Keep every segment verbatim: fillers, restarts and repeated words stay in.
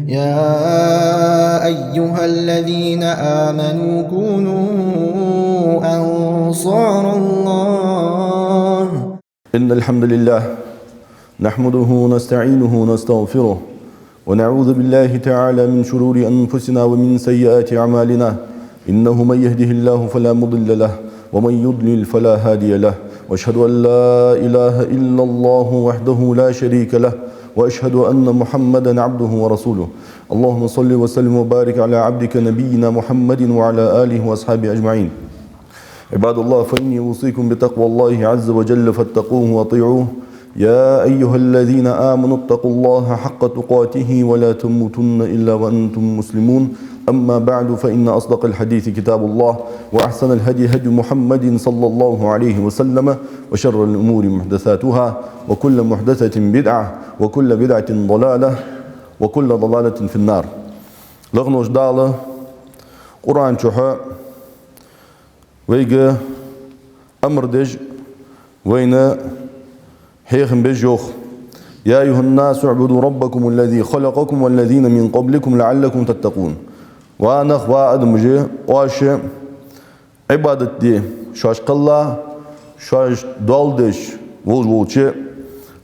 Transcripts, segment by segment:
يا أيها الذين آمنوا كونوا أنصار الله. إن الحمد لله نحمده ونستعينه ونستغفره، ونعوذ بالله تعالى من شرور أنفسنا ومن سيئات أعمالنا. إنه من يهده الله فلا مضل له، ومن يضلل فلا هادي له. وأشهد أن لا إله إلا الله وحده لا شريك له، وأشهد أن محمدا عبده ورسوله. اللهم صل وسلم وبارك على عبدك نبينا محمد وعلى آله وأصحابه أجمعين. عباد الله، فإني أوصيكم بتقوى الله عز وجل فاتقوه وأطيعوه. يا أيها الذين آمنوا اتقوا الله حق تقاته ولا تموتن إلا وأنتم مسلمون. أما بعد، فإن أصدق الحديث كتاب الله، وأحسن الهدي هدي محمد صلى الله عليه وسلم، وشر الأمور محدثاتها، وكل محدثة بدعة، وكل بدعة ضلالة، وكل ضلالة في النار. Лакхаволча Дала Къуръан чу вайга амар деш, вайна хьехам беш йоах: يا أيها الناس اعبدوا ربكم الذي خلقكم والذين من قبلكم لعلكم تتقون. Ва нах, ва адамаш, оаш Ӏибадат де шоаш кхелла, шоаш доал деш волаш волча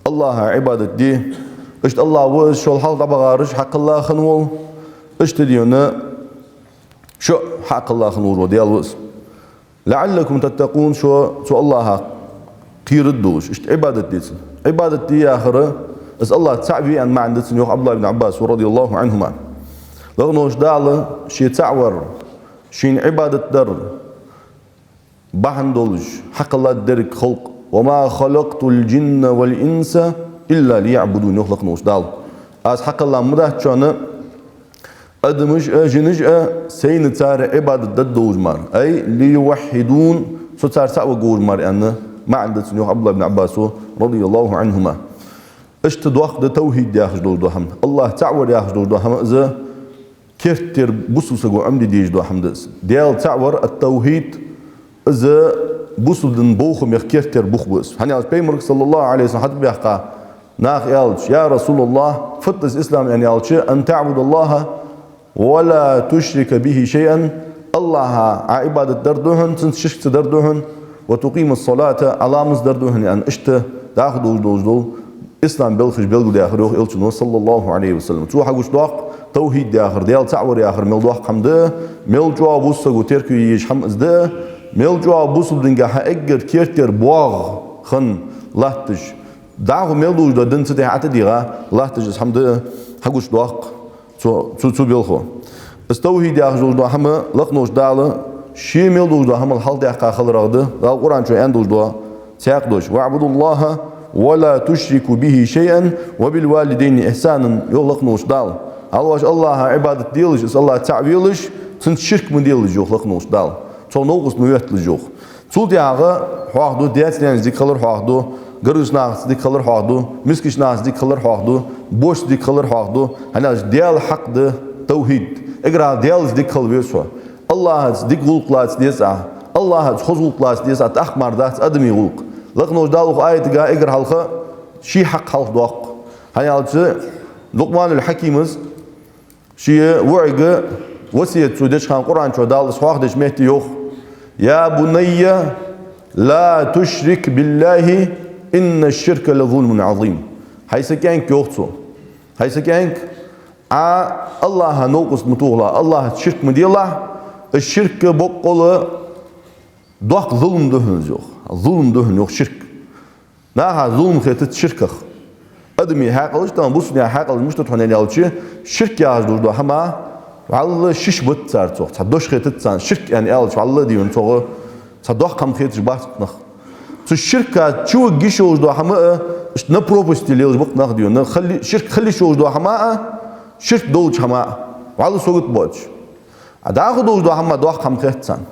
АллахӀа Ӏибадат де. Иштта АллахӀ ва из, шул хьалха дӀабахараш хьакхелла хинна вола, иштта дийна шо хьакхелла хинна волаш вола Даьла ва из. لعلكم تتقون, шо цу АллахӀах кхераш долаш, иштта Ӏибадат де цунна. Ӏибадат де яхар, из АллахӀ цаӀ ве аьнна маӀан да цун, йоах Ӏабдуллахь ибн Ӏаббаса, رضي الله عنهما. Лакхаволча Дала Ше цаӀ вар, Шийна Ӏибадат дар бахьан долаш хьакхелла деррига халкъ. وما خلقت الجن والإنس إلا ليعبدون, йоах лакхаволча Дала. Аз хьакхелла ма дац шоана адамаш а, жинаш а, Сайна цар Ӏибадат дергдолаш мара. أي ليوحدون, Со цар цаӀ варгволаш мара, аьнна маӀан да цун, йоах Ӏабдуллахь ибн Ӏаббаса, رضي الله عنهما. Иштта доккха да тавхӀид яхаш долаш дола хӀама. АллахӀ цаӀ вар яхаш долаш дола хӀама, из керттера бусалба саго Ӏомаде дезаш дола хӀама да из. Даьла цаӀ вар, ат-тавхӀид, из бусалба дина бохамех керттера бух ба из. ХӀана аьлча Пайхамарга, صلى الله عليه وسلم, хьатӀабаьхка наха аьлча: يا رسول الله, فت الإسلام, аьнна аьлча, أن تعبد الله ولا تشرك به شيئا, АллахӀа Ӏа Ӏибадат дар да хьона, цунца ширк ца дар да хьона, وتقيم الصلاة, Ӏа ламаз дар да хьона, аьнна, иштта дӀахо долаш долаш дола ислам белхаш белгалдаьхар, йоах Элчано, صلى الله عليه وسلم. Цо хьагучадоаккх, тавхӀид яхар, Даьла цаӀ вар яхар мел доккха хӀама да, мел чӀоагӀа бусалба саго терко е езаш хӀама из да, мел чӀоагӀа бусалба динагахьа эггара керттера боагӀа хинна латташ, дӀахо мел долаш дола дин цу тӀа ӀатадийгӀа латташ из хӀама да, хьагучадоаккх цо, цу, цу белхо. Из тавхӀид яхаш долаш дола хӀама лакхаволча Дала Ше мел долаш дола хӀамал хьалхадаьккха хиларах да, Дала Къуръан чу аьнна долаш дола цхьаькха дош: واعبدوا الله ولا تشركوا به شيئا وبالوالدين إحسانا, йоах лакхаволча Дала. Хьалхашка АллахӀа Ӏибадат делаш, из АллахӀ цаӀ велаш, цунца ширк ма делаш, йоах лакхаволча Дала. Цох новкъост ма йотталаш, йоах. Цул тӀехьагӀа хьоахаду, даьца-наьнаца дика хилар хьоахаду, гаргарча нахаца дика хилар хьоахаду, мискача нахаца дика хилар хьоахаду, бошца дика хилар хьоахаду, хӀана аьлча Даьла хьакъ да тавхӀид. Эггара хьалха Даьлаца дика хила веза хьо. АллахӀаца дика гӀулакх лаца деза Ӏа, АллахӀаца хоза гӀулакх лаца деза Ӏа, тӀаккха мара дац адамий гӀулакх. Лакхаволча Дала укх аятага эггара хьалха Ший хьакъ хьалхадоаккх. ХӀана аьлча Лукъманул-Хьакима ший воӀага васкет цо деча хана Къуръан чу Дала из хьоахадеча метте йоах: يا بني لا تشرك بالله إن الشرك لظلم عظيم. ХӀай са кӀаьнк, йоах цо, хӀай са кӀаьнк, Ӏа АллахӀа новкъост ма тохалахь, АллахӀаца ширк ма делахь, из ширк боккъала доккха зулам да хьона из, йоах. Зулам да хьона, йоах, ширк. Наха зулам хетац ширках. Адамий хьаькъалаш, тахан бусалба наьха хьаькъалаш мишта да хьона аьлча, ширк яхаш долаш дола хӀама вӀалла шиш бац цар цох. Цхьа дош хетац царна, ширк аьнна аьлча, вӀалла дийна цох цхьа доккха хӀама хеташ бац нах. Цу ширка чу вига йиш йолаш дола хӀама а, иштта на пропасти лелаш ба-кх нах дийна. Хила-, ширк хила йиш йолаш дола хӀама а, ширк долча хӀама а вӀалла сагот боацаш. А дӀахо долаш дола хӀама доккха хӀама хет царна.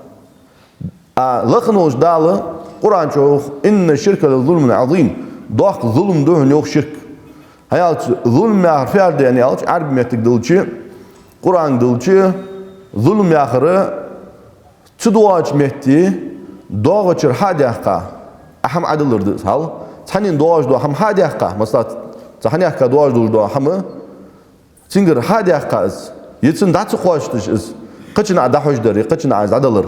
А лакхаволча Дала Къуръан чу йоах: إن الشرك لظلم عظيم. Доккха зулам да хьона, йоах, ширк. ХӀана аьлча зулам яхар фу яхар да аьлча, Ӏарбий меттага делча, Къуръанга делча, зулам яхар цу доагӀача метте доагӀачара хьа а даьккха, Ӏа хӀама Ӏодиллар да из. Хьал, цхьаннена доагӀаш дола хӀама хьа а даьккха, масала, цу хьанехка доагӀаш долаш дола хӀама, Цунгара хьадаьккха из, е цунна дӀа ца кхоачийташ из, кхычунна Ӏа дӀахьожадар, е кхычунна Ӏа из дӀадалар,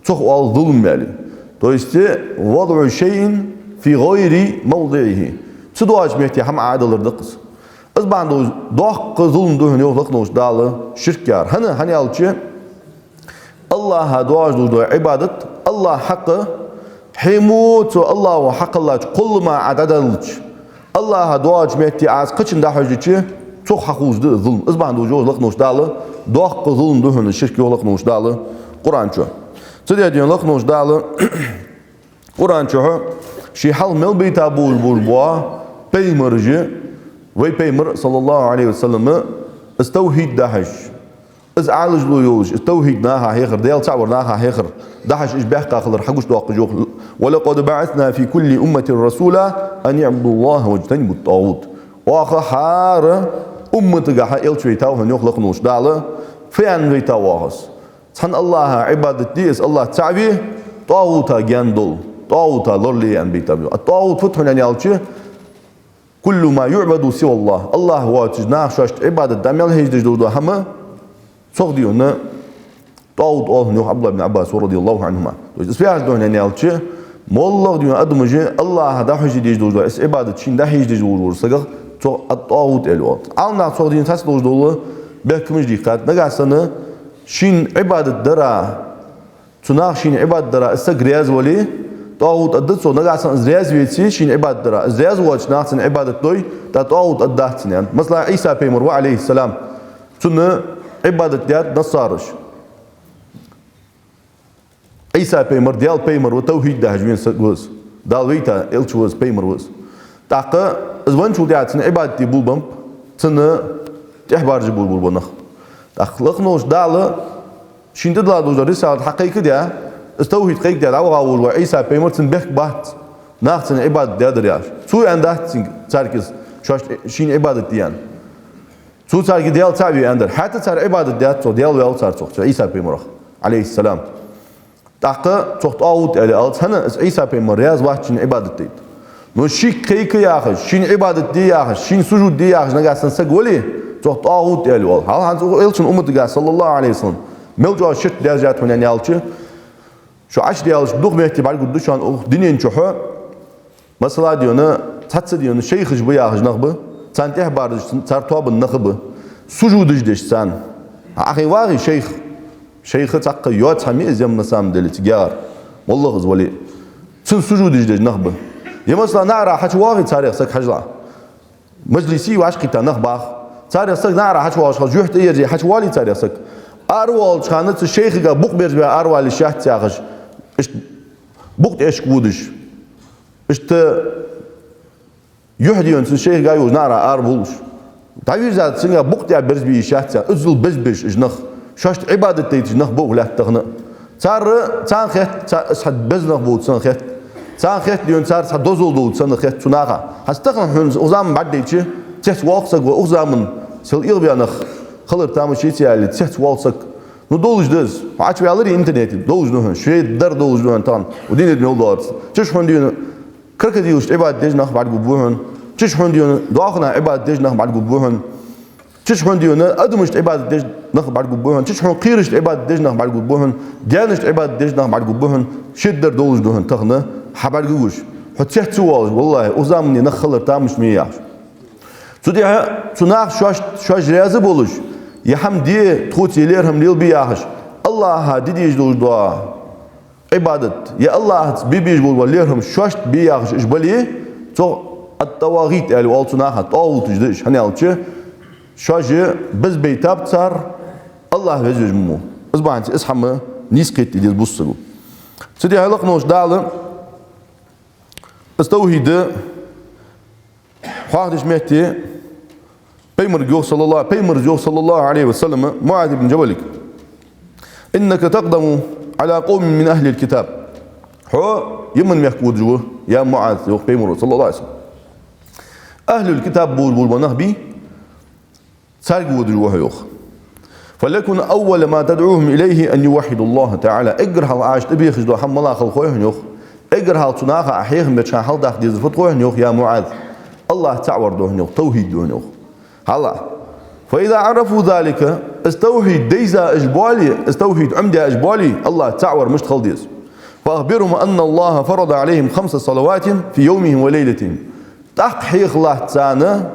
цох оал зулам аьле. То есть, وضع شيء في غير موضعه. Ца доагӀача метте хӀама Ӏа Ӏадалар да-кх из. Из бахьан долаш доккха зулам да хьона, йоах лакхаволча Дала, ширк яр. ХӀана, хӀана аьлча, АллахӀа доагӀаш долаш дола Ӏибадат, АллахӀа хьакъ, хьо мо цу АллахӀа хьакъ хилча кхоллама Ӏа дӀадаьлча, АллахӀа доагӀача метте Ӏа из кхычунна дӀахьожача, цох хьахулаш да зулам. Из бахьан долаш йоах лакхаволча Дала, доккха зулам да хьона ширк, йоах лакхаволча Дала Къуръан чу. Цудухьа да хьона лакхаволча Дала Къуръан чу, ший хьалха мел байташ болаш бола пайхамараш, вай пайхамар, صلى الله عليه وسلم, из тавхьид дахьаш, из Ӏалашо йолаш, из тавхьид наха хьехар, Даьла цаӀ вар наха хьехар дахьаш, уж баьккха хилар хьагучадоаккхаш йоах: ولقد بعثنا في كل أمة رسولا أن اعبدوا الله واجتنبوا الطاغوت. Оаха хӀара умматагахьа элча вайтав хьона, йоах лакхаволча Дала, фу аьнна вайтав оаха из? Цхьан АллахӀа Ӏибадат де, из АллахӀ цаӀ ве, тӀагӀута гаьна довла, тӀагӀута лорале аьнна байтав. А тӀагӀут фуд хьона аьлча, كل ما يعبد سوى الله. АллахӀ воацаш наха шоашта Ӏибадат дӀа мел хьежаш долаш дола хӀама, цох да хьона тӀагӀут оал хьона, йоах ӀабдуллахӀ ибн Ӏаббаса, رضي الله عنهما. То есть, из фу яхаш да хьона аьлча, моллагӀа да хьона адамаша АллахӀа дӀахьожаш деш долаш дола, из Ӏибадат шийна дӀахьежаш долаш вола саг, цох ат-тӀагӀут аьле оал. Ӏаламнаха цох дийна цхьацца долаш дола бехкамаш дийхад. Нагахьа санна шийна Ӏибадат дара, цу наха шийна Ӏибадат дара из саг раьза вале, тӀагӀут аргда цох, нагахьа санна из раьза веце шийна Ӏибадат дара. Из раьза воацача наха цунна Ӏибадат дой, тӀаккха тӀагӀут аргдац цунна, аьнна. Масала, Ӏийса пайхамар ва, عليه السلام, цунна Ӏибадат даьд насараш. Ӏийса пайхамар Даьла пайхамар ва, тавхьид дахьаш вена саг ва из. Дала вайта элча ва из, пайхамар ва из. ТӀаккха из венначул тӀехьагӀа цунна Ӏибадат де болабеннаб цунна тӀехьабаржа болабенна нах. ТӀаккха лакхаволча Дала шийна тӀадилла долаш дола рисалат хьакхайкадаь, из тавхьид кхайкадаь дӀаваха волаш вола Ӏийса пайхамар, цунна бехк бац наха цунна Ӏибадат даьдар яхаш. Цо аьннадац цунга, царга из, шоашта шийна Ӏибадат де аьнна. Цо царга Даьла цаӀ ве аьннадар. ХӀаьта цар Ӏибадат даьд цох, Даьла ваьв цар цох, цу Ӏийса пайхамарах, عليه السلام. ТӀаккха цох тӀагӀут аьле оалац, хӀана, из Ӏийса пайхамар раьза вац шийна Ӏибадат дайта. Но шийга кхайка яхаш, шийна Ӏибадат де яхаш, шийна сужуд де яхаш нагахьа санна саг вале, цох тӀагӀут аьле оал. Хьалха хӀанз укх элчан умматагахьа, صلى الله عليه وسلم, мел чӀоагӀа ширк даьржад хьона аьлча, шо Ӏочудаьлча дукха метте бӀаргагургда шоана укх дунен чухь, масала, да хьона, цхьацца, да хьона, шайхаш ба яхаш нах ба, царна тӀехьабаржаш цар тоабан нах ба, сужудаш деш царна. Ӏа хайна вагӀий шайх? Шайх цхьаккха йоаца хӀама я из, на самом деле, цига яхар, моллагӀа из вале а. Цунна сужудаш деш нах ба. Е, масала, наӀара хьачувоагӀий царех саг, хьажал, мажлисе вӀашагӀкхийтта нах ба-кх. Царех саг наӀара хьачувоагӀаш хилча, юхь тӀаерзе хьачувоалий царех саг? Аравоалача хана цу шайхага букъ бержабаь аравалале шаьц яхаш, иштта букъ тӀа эшка водаш, иштта юхь, да хьона, цу шайхага йолаш наӀара аравувлаш, дӀавийрза цунга букъ тӀа берзабе шаьц яхаш, иззал безабеш уж нах, шоашта Ӏибадат дайташ нах ба укх лаьтта тахан а. Цар, царна хет, ца-, цхьа беза нах болаш санна хет. Царна хет, да хьона, цар цхьа дозал долаш санна хет цу наха. ХӀанз тахан хьона укх заман бӀаргадайча, цецвоал-кх саг, ва укх заман сел эгӀабаь нах хилар тамаш яц аьле, цецвоал саг. Ну, долаш да из. Хьо Ӏочуваьларий интернете, долаш да хьона. Шедар долаш да хьона тахан укх дунен тӀа мел доалларца. Чуш хьона, да хьона, крокодилашта Ӏибадат деш нах бӀаргагургба хьона. Чуш хьона, да хьона, доаханашта Ӏибадат деш нах бӀаргагургба хьона. Чуш хьона, да хьона, адамашта Ӏибадат деш нах бӀаргагургба хьона. Чуш хьона, кхерашта Ӏибадат деш нах бӀаргагургба хьона. Гаьнашта Ӏибадат деш нах бӀаргагургба хьона. Шедар долаш да хьона тахан хьабӀаргагуш, хьо цецвоалаш, валлахӀи, укх замане нах хилар тамаш ма я яхаш. Цудухьа цу наха шоаш, шоаш раьза болаш, е хӀама де тхоца, е лерхӀам лелабе яхаш, АллахӀа де дезаш долаш дола Ӏибадат, е АллахӀаца бе безаш бола лерхӀам шоашта бе яхаш уж бале, цох ат-тавагӀит аьле оал цу наха, тӀагӀуташ да уж, хӀана аьлча шоаш безабайтаб цар АллахӀ Веза-Воккха мо. Из бахьанца из хӀама нийса кхетаде деза бусалба саго. Цудухьа лакхаволча Дала из тавхьид хьоахадеча метте пайхамарга йоах, صلى الله, пайхамара йоах, صلى الله عليه وسلم, МуӀаз ибн Джабалага: إنك تقدم على قوم من أهل الكتاب. Хьо Яман мехка водаш ва, я МуӀаз, йоах пайхамара, صلى الله عليه وسلم. Ахьлул-китаб болаш бола нах бий, царга водаш ва хьо, йоах. فليكن أول ما تدعوهم إليه أن يوحدوا الله تعالى. Эггара хьалха Ӏа уж тӀабехаш дола хӀама малагӀа хила хой хьона, йоах. Эггара хьалха цу наха Ӏа хьехам беча хана хьалдаккха дезар фуд хой хьона, йоах, я МуӀаз? АллахӀ цаӀ вар да хьона, йоах, тавхьид да хьона, йоах. Хьала, فإذا عرفوا ذلك, из таухьид дайза уж боале, из таухьид Ӏомадаь уж боале, АллахӀ цаӀ вар мишта хила деза. فأخبرهم أن الله فرض عليهم خمس صلوات في يومهم وليلتهم. ТӀаккха хьехалахь царна,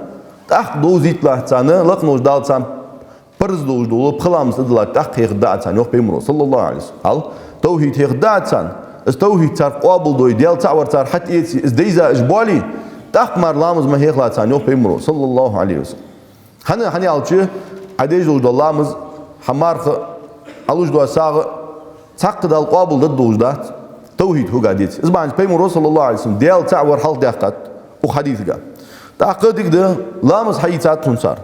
тӀаккха довзийталахь царна, лакхаволча Дала царна парз долаш дола пхи ламаз тӀадиллар, тӀаккха хьехаргда Ӏа царна, йоах Пайхамаро, صلى الله عليه وسلم. Хьал, таухьид хьехаргда Ӏа царна, из таухьид цар къоабалдой, Даьла цаӀ вар цар хьатӀаэце, из дайза уж боале, тӀаккха мара ламаз ма хьехалахь царна, йоах Пайхамаро, صلى الله عليه وسلم. ХӀана, хӀана аьлча, Ӏа деш долаш дола ламаз, хьа марха, Ӏа луш дола сагӀа, цхьаккха Дала къоабалдергдолаш дац, таухьид хьога деце. Из бахьанца Пайхамаро, صلى الله عليه وسلم, Даьла цаӀ вар хьалхадаьккхад укх хьадисага. ТӀаккха дика да, ламаз хьаийцад хьона цар.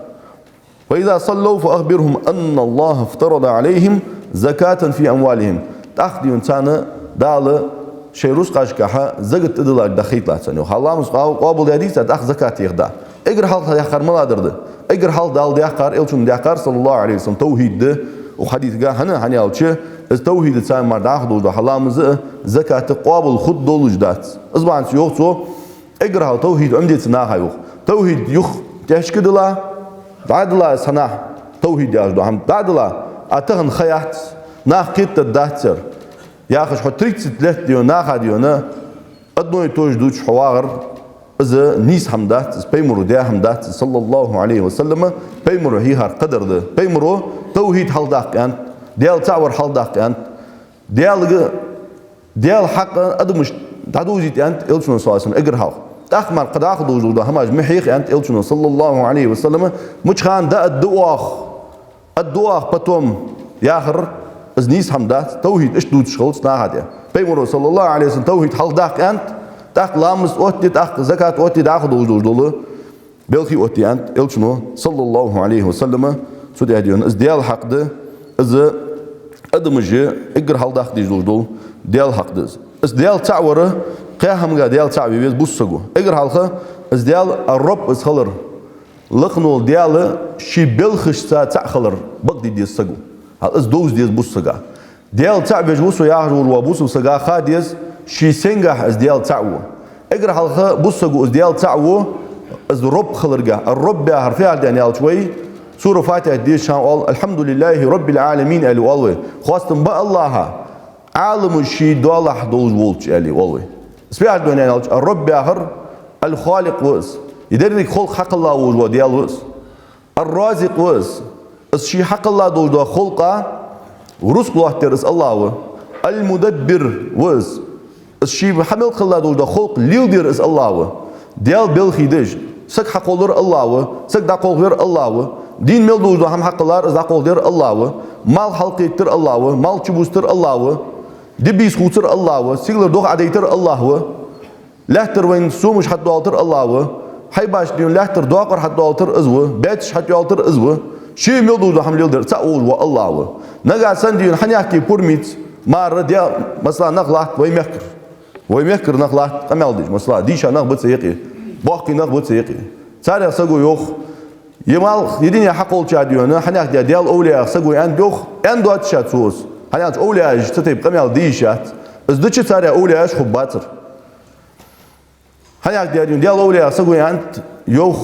فإذا صلوا فأخبرهم أن الله افترض عليهم زكاة في أموالهم. ТӀаккха, дий хьона, царна Дала шоай рузкъашкахьа закат тӀадиллар дӀахайталахь царна, йоах. Хьа ламаз къа-, къоабалдаьдий цар, тӀаккха закат хьехаргда. Эггара хьалха даьккхар малагӀа дар да? Эггара хьалха Дала даьккхар, Элчано даьккхар, صلى الله عليه وسلم, таухьид да укх хьадисага. ХӀана, хӀана аьлча, из таухьидаца мара дӀахо долаш дола хьа ламаз а, закат а къоабал хургдолаш дац. Из бахьанца йоах цо, эггара хьалха таухьид Ӏомадеце наха, йоах. Таухьид юха тешкадилла, дӀадилла из хьанахьа, таухьид яхаш дола хӀама дӀадилла, а тахан ха яц, нах кхетаргдацар яхаш, хьо тридцать лет, дий хьона, наха, дий хьона, одно и то же дувцаш хьо вагӀар, из нийса хӀама дац, из Пайхамаро даь хӀама дац, из, صلى الله عليه وسلم, Пайхамаро хьийхар кхыдар да. Пайхамаро таухьид хьалхадаккха аьннад, Даьла цаӀ вар хьалхадаккха аьннад, Даьлага, Даьла хьакъ адамашта дӀадовзийта аьннад Элчано, صلى الله عليه وسلم, эггара хьалха. ТӀаккха мара кхы дӀахо долаш дола хӀамаш ма хьеха аьннад Элчано, صلى الله عليه وسلم, мича хана дӀааргда оаха, аргда оаха потом яхар, из нийса хӀама дац, таухьид иштта дувцаш хилац наха тӀа. Пайхамаро, صلى الله عليه وسلم, таухьид хьалхадаккха аьннад, тӀаккха ламаз оттаде, тӀаккха закат оттаде, дӀахо долаш дола белхий оттаде аьннад Элчано, صلى الله عليه وسلم. Цу тӀа, дий хьона, из Даьла хьакъ да, из адамаша эггара хьалхадаккха дезаш долаш дола Даьла хьакъ да из. Из Даьла цаӀ вар, кхаь хӀамага Даьла цаӀ ве веза бусалба саго. Эггара хьалха из Даьла الرب из хилар, лакхавола Даьла ший белхашца цаӀ хилар бакъде деза саго. Хьал, из довза деза бусалба сага. Даьла цаӀ веш ва со яхаш волча бусалба сага ха деза, ше сенгахьа из Даьла цаӀ ва. Эггара хьалха бусалба саго из Даьла цаӀ ва, из رب хиларга. الرب яхар фу яхар да аьлча вай, сура Фатихьа дешача хана оал: «الحمد لله رب العالمين», аьле оал вай. Хоастам ба АллахӀа, Ӏаламаш ший доалахьа долаш волча, аьле оал вай. Из фу яхар да аьлча, الرب яхар الخالق ва из. Из деррига халкъ хьакхелла волаш вола Даьла ва из. الرازق ва из. Из ше хьакхелла долаш дола халкъа рузкъ лоаттадар из АллахӀ ва. المدبر ва из. Из ше хьа мел хьакхелла долаш дола халкъ леладер из АллахӀ ва. Даьла белхий да уж. Саг хьакхоллар АллахӀ ва, саг дӀакхалхавер АллахӀ ва. Дийна мел долаш дола хӀама хьакхеллар, из дӀакхалхадер АллахӀ ва. Малх хьалкхетар АллахӀ ва, малх чубустар АллахӀ ва. Ди-бийса хувцар АллахӀ ва, сигалара дохк Ӏодайтар АллахӀ ва. Лаьттара вайна сомаш хьатӀадоалийтар АллахӀ ва, хьайбашта, дий хьона, лаьттара докъар хьатӀадоалийтар из ва, баьцаш хьатӀайоалийтар из ва, ше мел долаш дола хӀама леладер цаӀ волаш вола АллахӀ ва. Нагахьа санна, дий хьона, хьанехк пурмица мара де, масала, нах латт вай мехкара. Вай мехкара нах латт къамаьл деш, масала, дийша нах ба цу юкъе, боккхий нах ба цу юкъе. Царех саго йоах: «Е малх, е дуне хьакхоллача, дий хьона, хьанехк Даьла овлияех саго аьннад», йоах, аьнна доацаш дац цо из. ХӀана аьлча овлияаша цу тайпара къамаьл де йиш яц. Из дича царех овлияаш хургбацар. Хьанехк Даьла, дий хьона, Даьла овлияех саго аьннад, йоах,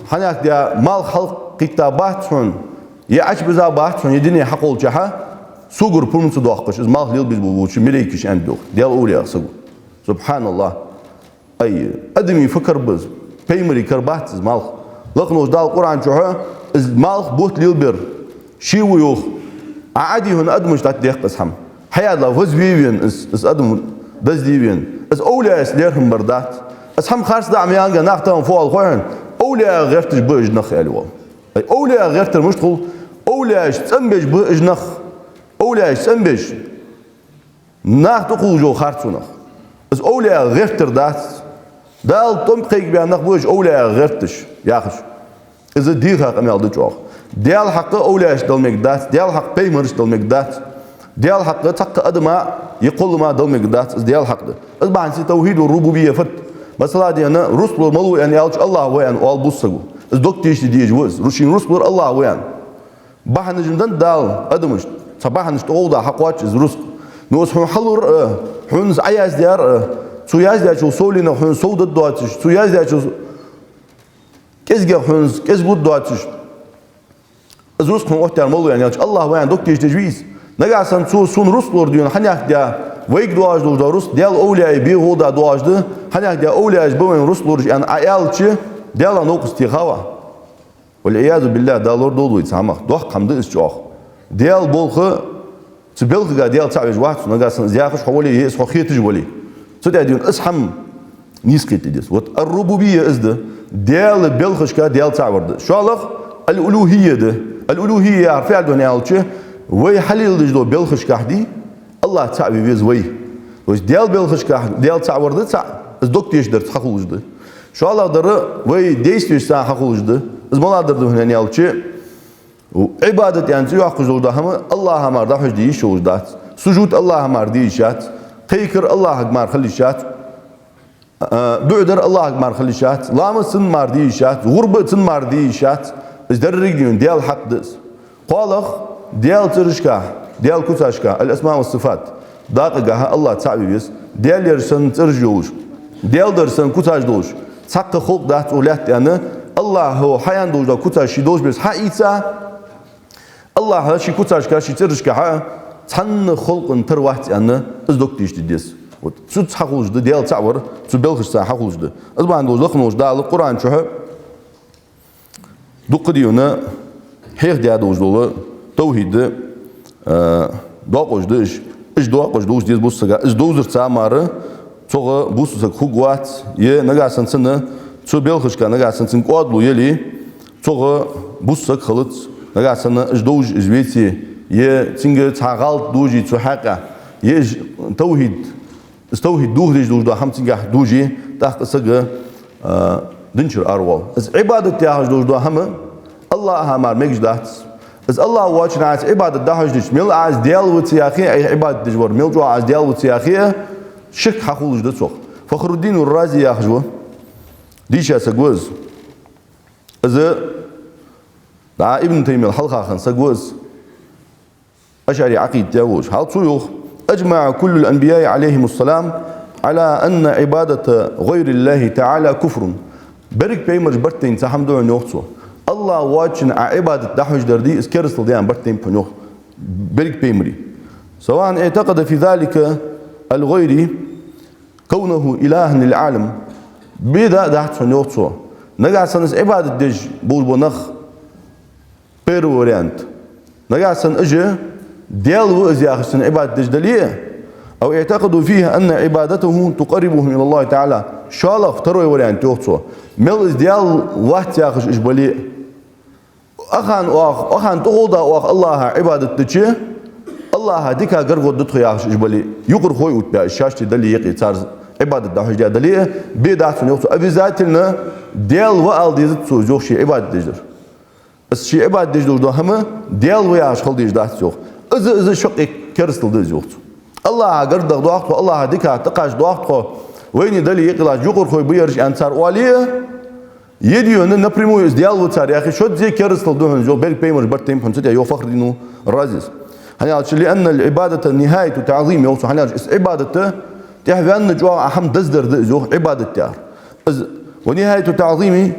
хьанехк Даьла малх хьалкхийттабац хьона, е Ӏочубизабац хьона, е дуне хьакхоллача, согара пурам ца доаккхаш, из малх лелабеш болча малейкаша аьннад, йоах, Даьла овлияех саго. СубхьаналлахӀ. Ай, адамий фу кара ба из, пайхамарий кара бац из малх. Лакхаволча Дала Къуръан чухьа из малх бутт лелабер ше ва, йоах. Ӏа, Ӏа, дий хьона, адамашта дӀатӀадехк из хӀама. Хьаяьлча вазве вена из, из адам даздий вена. Из овлияаша лерхӀам бар дац. Из хӀама харцдоаца ма яьннагӀа, нах тахан фу оал хой хьона: «Овлияех гӀерташ ба уж нах», аьле оал. Ай, овлияех гӀертар мишта хул? Овлияашца цӀенбеш ба уж нах. Овлияашца цӀенбеш. Нах тӀакхувш йола харцонах. Из овлияех гӀертар дац. Дала тӀом кхайкабаь нах ба уж овлияех гӀерташ, яхаш. Из дийха къамаьл да чӀоагӀа. Даьла хьакъ овлияашта дала мегаргдац, Даьла хьакъ пайхамарашта дала мегаргдац, Даьла хьакъ цхьаккха адама е кхоллама дала мегаргдац, из Даьла хьакъ да. Из бахьанца тавхьид ар-рубубийя фуд? Масала, дий хьона, рузкъ лур малув аьнна аьлча, АллахӀ ва аьнна оал бусалба саго. Из дог тешаде дезаш ва из, ру-, шийна рузкъ лур АллахӀ ва аьнна. Бахьанаш ма даьннад Дала адамашта. Цхьа бахьанаш тӀагӀолла хьакхоач из рузкъ. Но из хьона хьалур а, хьона из Ӏояздаьр а, цо яздаьчул совленах хьона сов даргдоацаш, цо яздаьчул кӀезигагӀа хьона из кӀезига лургдоацаш, Из рузкъа хьона оттаяьр малув аьнна аьлча, АллахӀ ва аьнна дог тешадеш вий из? Нагахьа санна цо сона рузкъа лур да аьнна хьанехк даь, вайга доагӀаш долаш дола рузкъа, Даьла овлияй бегӀолда доагӀаш да, хьанехк даь овлияш ба вайна рузкъа лураш аьнна Ӏа аьлча, Даьлах новкъост техав Ӏа. والعياذ بالله, Дала лорадолда вай цу хӀамах. Доккха хӀама да из чӀоагӀа. Даьла болх, цу балхага Даьла цаӀ веш вац, нагахьа санна из яхаш хьо вале, е из хьо хеташ вале. Цу тӀа дийна из хӀама нийса кхета деза. Вот الربوبية из да, Даьла балхашка Даьла цаӀ вар да. ШоллагӀа الألوهية да. الألوهية яхар фу да аьлча, вай хьалеладеш дола балхашка дий, АллахӀ цаӀ ве веза вай. То есть Даьла балхашка Даьла цаӀ вар да цаӀ, из дог тешадарца хьахулаш да. ШоллагӀдар вай действешца хьахулаш да. Из малагӀдар да хьона аьлча, Ӏибадат аьнна цӀи йоаккхаш долаш дола хӀама АллахӀа мара дӀахьожаде йиш йолаш дац. Сужуд АллахӀа мара де йиш яц. Кхайкар АллахӀага мара хила йиш яц. А, буӀдар АллахӀага мара хила йиш яц. Ламаз цунна мара де йиш яц. ГӀурба цунна мара де йиш яц. Из деррига а Даьла хьакъ да из. КхоалагӀа, Даьла цӀерашка, Даьла куцашка, الأسماء والصفات, дакъагахьа АллахӀ цаӀ ве веза. Даьлагара санна цӀераш йолаш, Даьлагара санна куцаш долаш, цхьаккха халкъ дац укх лаьтта тӀа аьнна, АллахӀа хьааьнна долаш дола куцаш ший долча беса хьаийца, АллахӀа ший куцашка, ший цӀерашка хьа цхьанне халкъа тара вац аьнна, из дог тешаде деза. Вот цунца хьахулаш да Даьла цаӀ вар, цу балхашца хьахулаш да. Из бахьан долаш лакха волча Дала Къуръан чу дукха дийна хьехадаь долаш дола тавхӀид, а, доакъош да уж. Уж доакъош довза деза бусалба сага. Из довзарца мара цох бусалба саг хургвац, е нагахьа санна цунна, цу балхашка нагахьа санна цунна кӀоадало яле, цох бусалба саг хилац, нагахьа санна уж довзаш из веце, е цунга цхьа гӀалат дувце цу хьакъехьа, е уж тавхӀид, из тавхӀид дохадеш долаш дола хӀама цунгахьа дувце, тӀаккха из саг, а, дин чура аравоал. Из Ӏибадат яхаш долаш дола хӀама АллахӀа мара мегаш дац. Из АллахӀ воацачунна Ӏа из Ӏибадат дӀахьожадича, мел Ӏа из Даьла ва ца яхе а, Ӏайха Ӏибадат деш вар, мел чӀоагӀа Ӏа из Даьла ва ца яхе а, ширк хьахулаш да цох. Фахруддин ар-Рази яхаш ва, дийша саг ва из. Из, дӀа Ибн Таймиял хьалха хинна саг ва из. АшӀари Ӏакъида тӀа волаш. Хьал цо йоах: أجمع كل الأنبياء عليهم السلام على أن عبادة غير الله تعالى كفر. Берригаш пайхамараш барт тайна цхьа хӀама да хьона, йоах цо. АллахӀ воацачунна Ӏа Ӏибадат дӀахьожадар дий, из керастал да аьнна барт тайнаб хьона, йоах, берригаш пайхамарий. سواء اعتقد في ذلك الغير كونه إلها للعالم. Беда а дац хьона, йоах цо, нагахьа санна из Ӏибадат деш болаш бола нах, первый вариант. Нагахьа санна уж Даьла ва из яхаш санна Ӏибадат деш дале а, أو اعتقدوا فيه أن عبادته تقربهم إلى الله تعالى. ШоллагӀа, второй вариант, йоах цо, мел из Даьла вац яхаш уж бале а, ахана оаха, ахана тӀагӀолла да оаха АллахӀа Ӏибадат дича, АллахӀа дика гаргагӀоргда тхо яхаш уж бале а, юкъархой а оттабаь, уж шоашта дале а юкъе цар Ӏибадат дӀахьожадаь дале а, беда дац хьона, йоах цо, обязательно Даьла ва ала дезац цо из, йоах, ше Ӏибадат деш дар. Из ше Ӏибадат деш долаш дола хӀама Даьла ва яхаш хила дезаш дац, йоах. Из, из шаккхе керастал да из, йоах цо. АллахӀа гаргадахадоах тхо, АллахӀа дика тӀакхачадоах тхо, вайна дале а юкъе латташ юкъархой ба ераш аьнна цар оале а, е дийна напрямую из Даьла ва цар яхе, шозза керастал да хьона из, йоах, берригаш пайхамараш барт тайнаб хьона цу тӀа, йоах Фахруддин ар-Разис. ХӀана аьлча, لأن العبادة نهاية تعظيم, йоах цо, хӀана аьлча из Ӏибадат тӀехваьнна чӀоагӀа Ӏа хӀама даздар да из, йоах, Ӏибадат яхар. Из, ونهاية التعظيم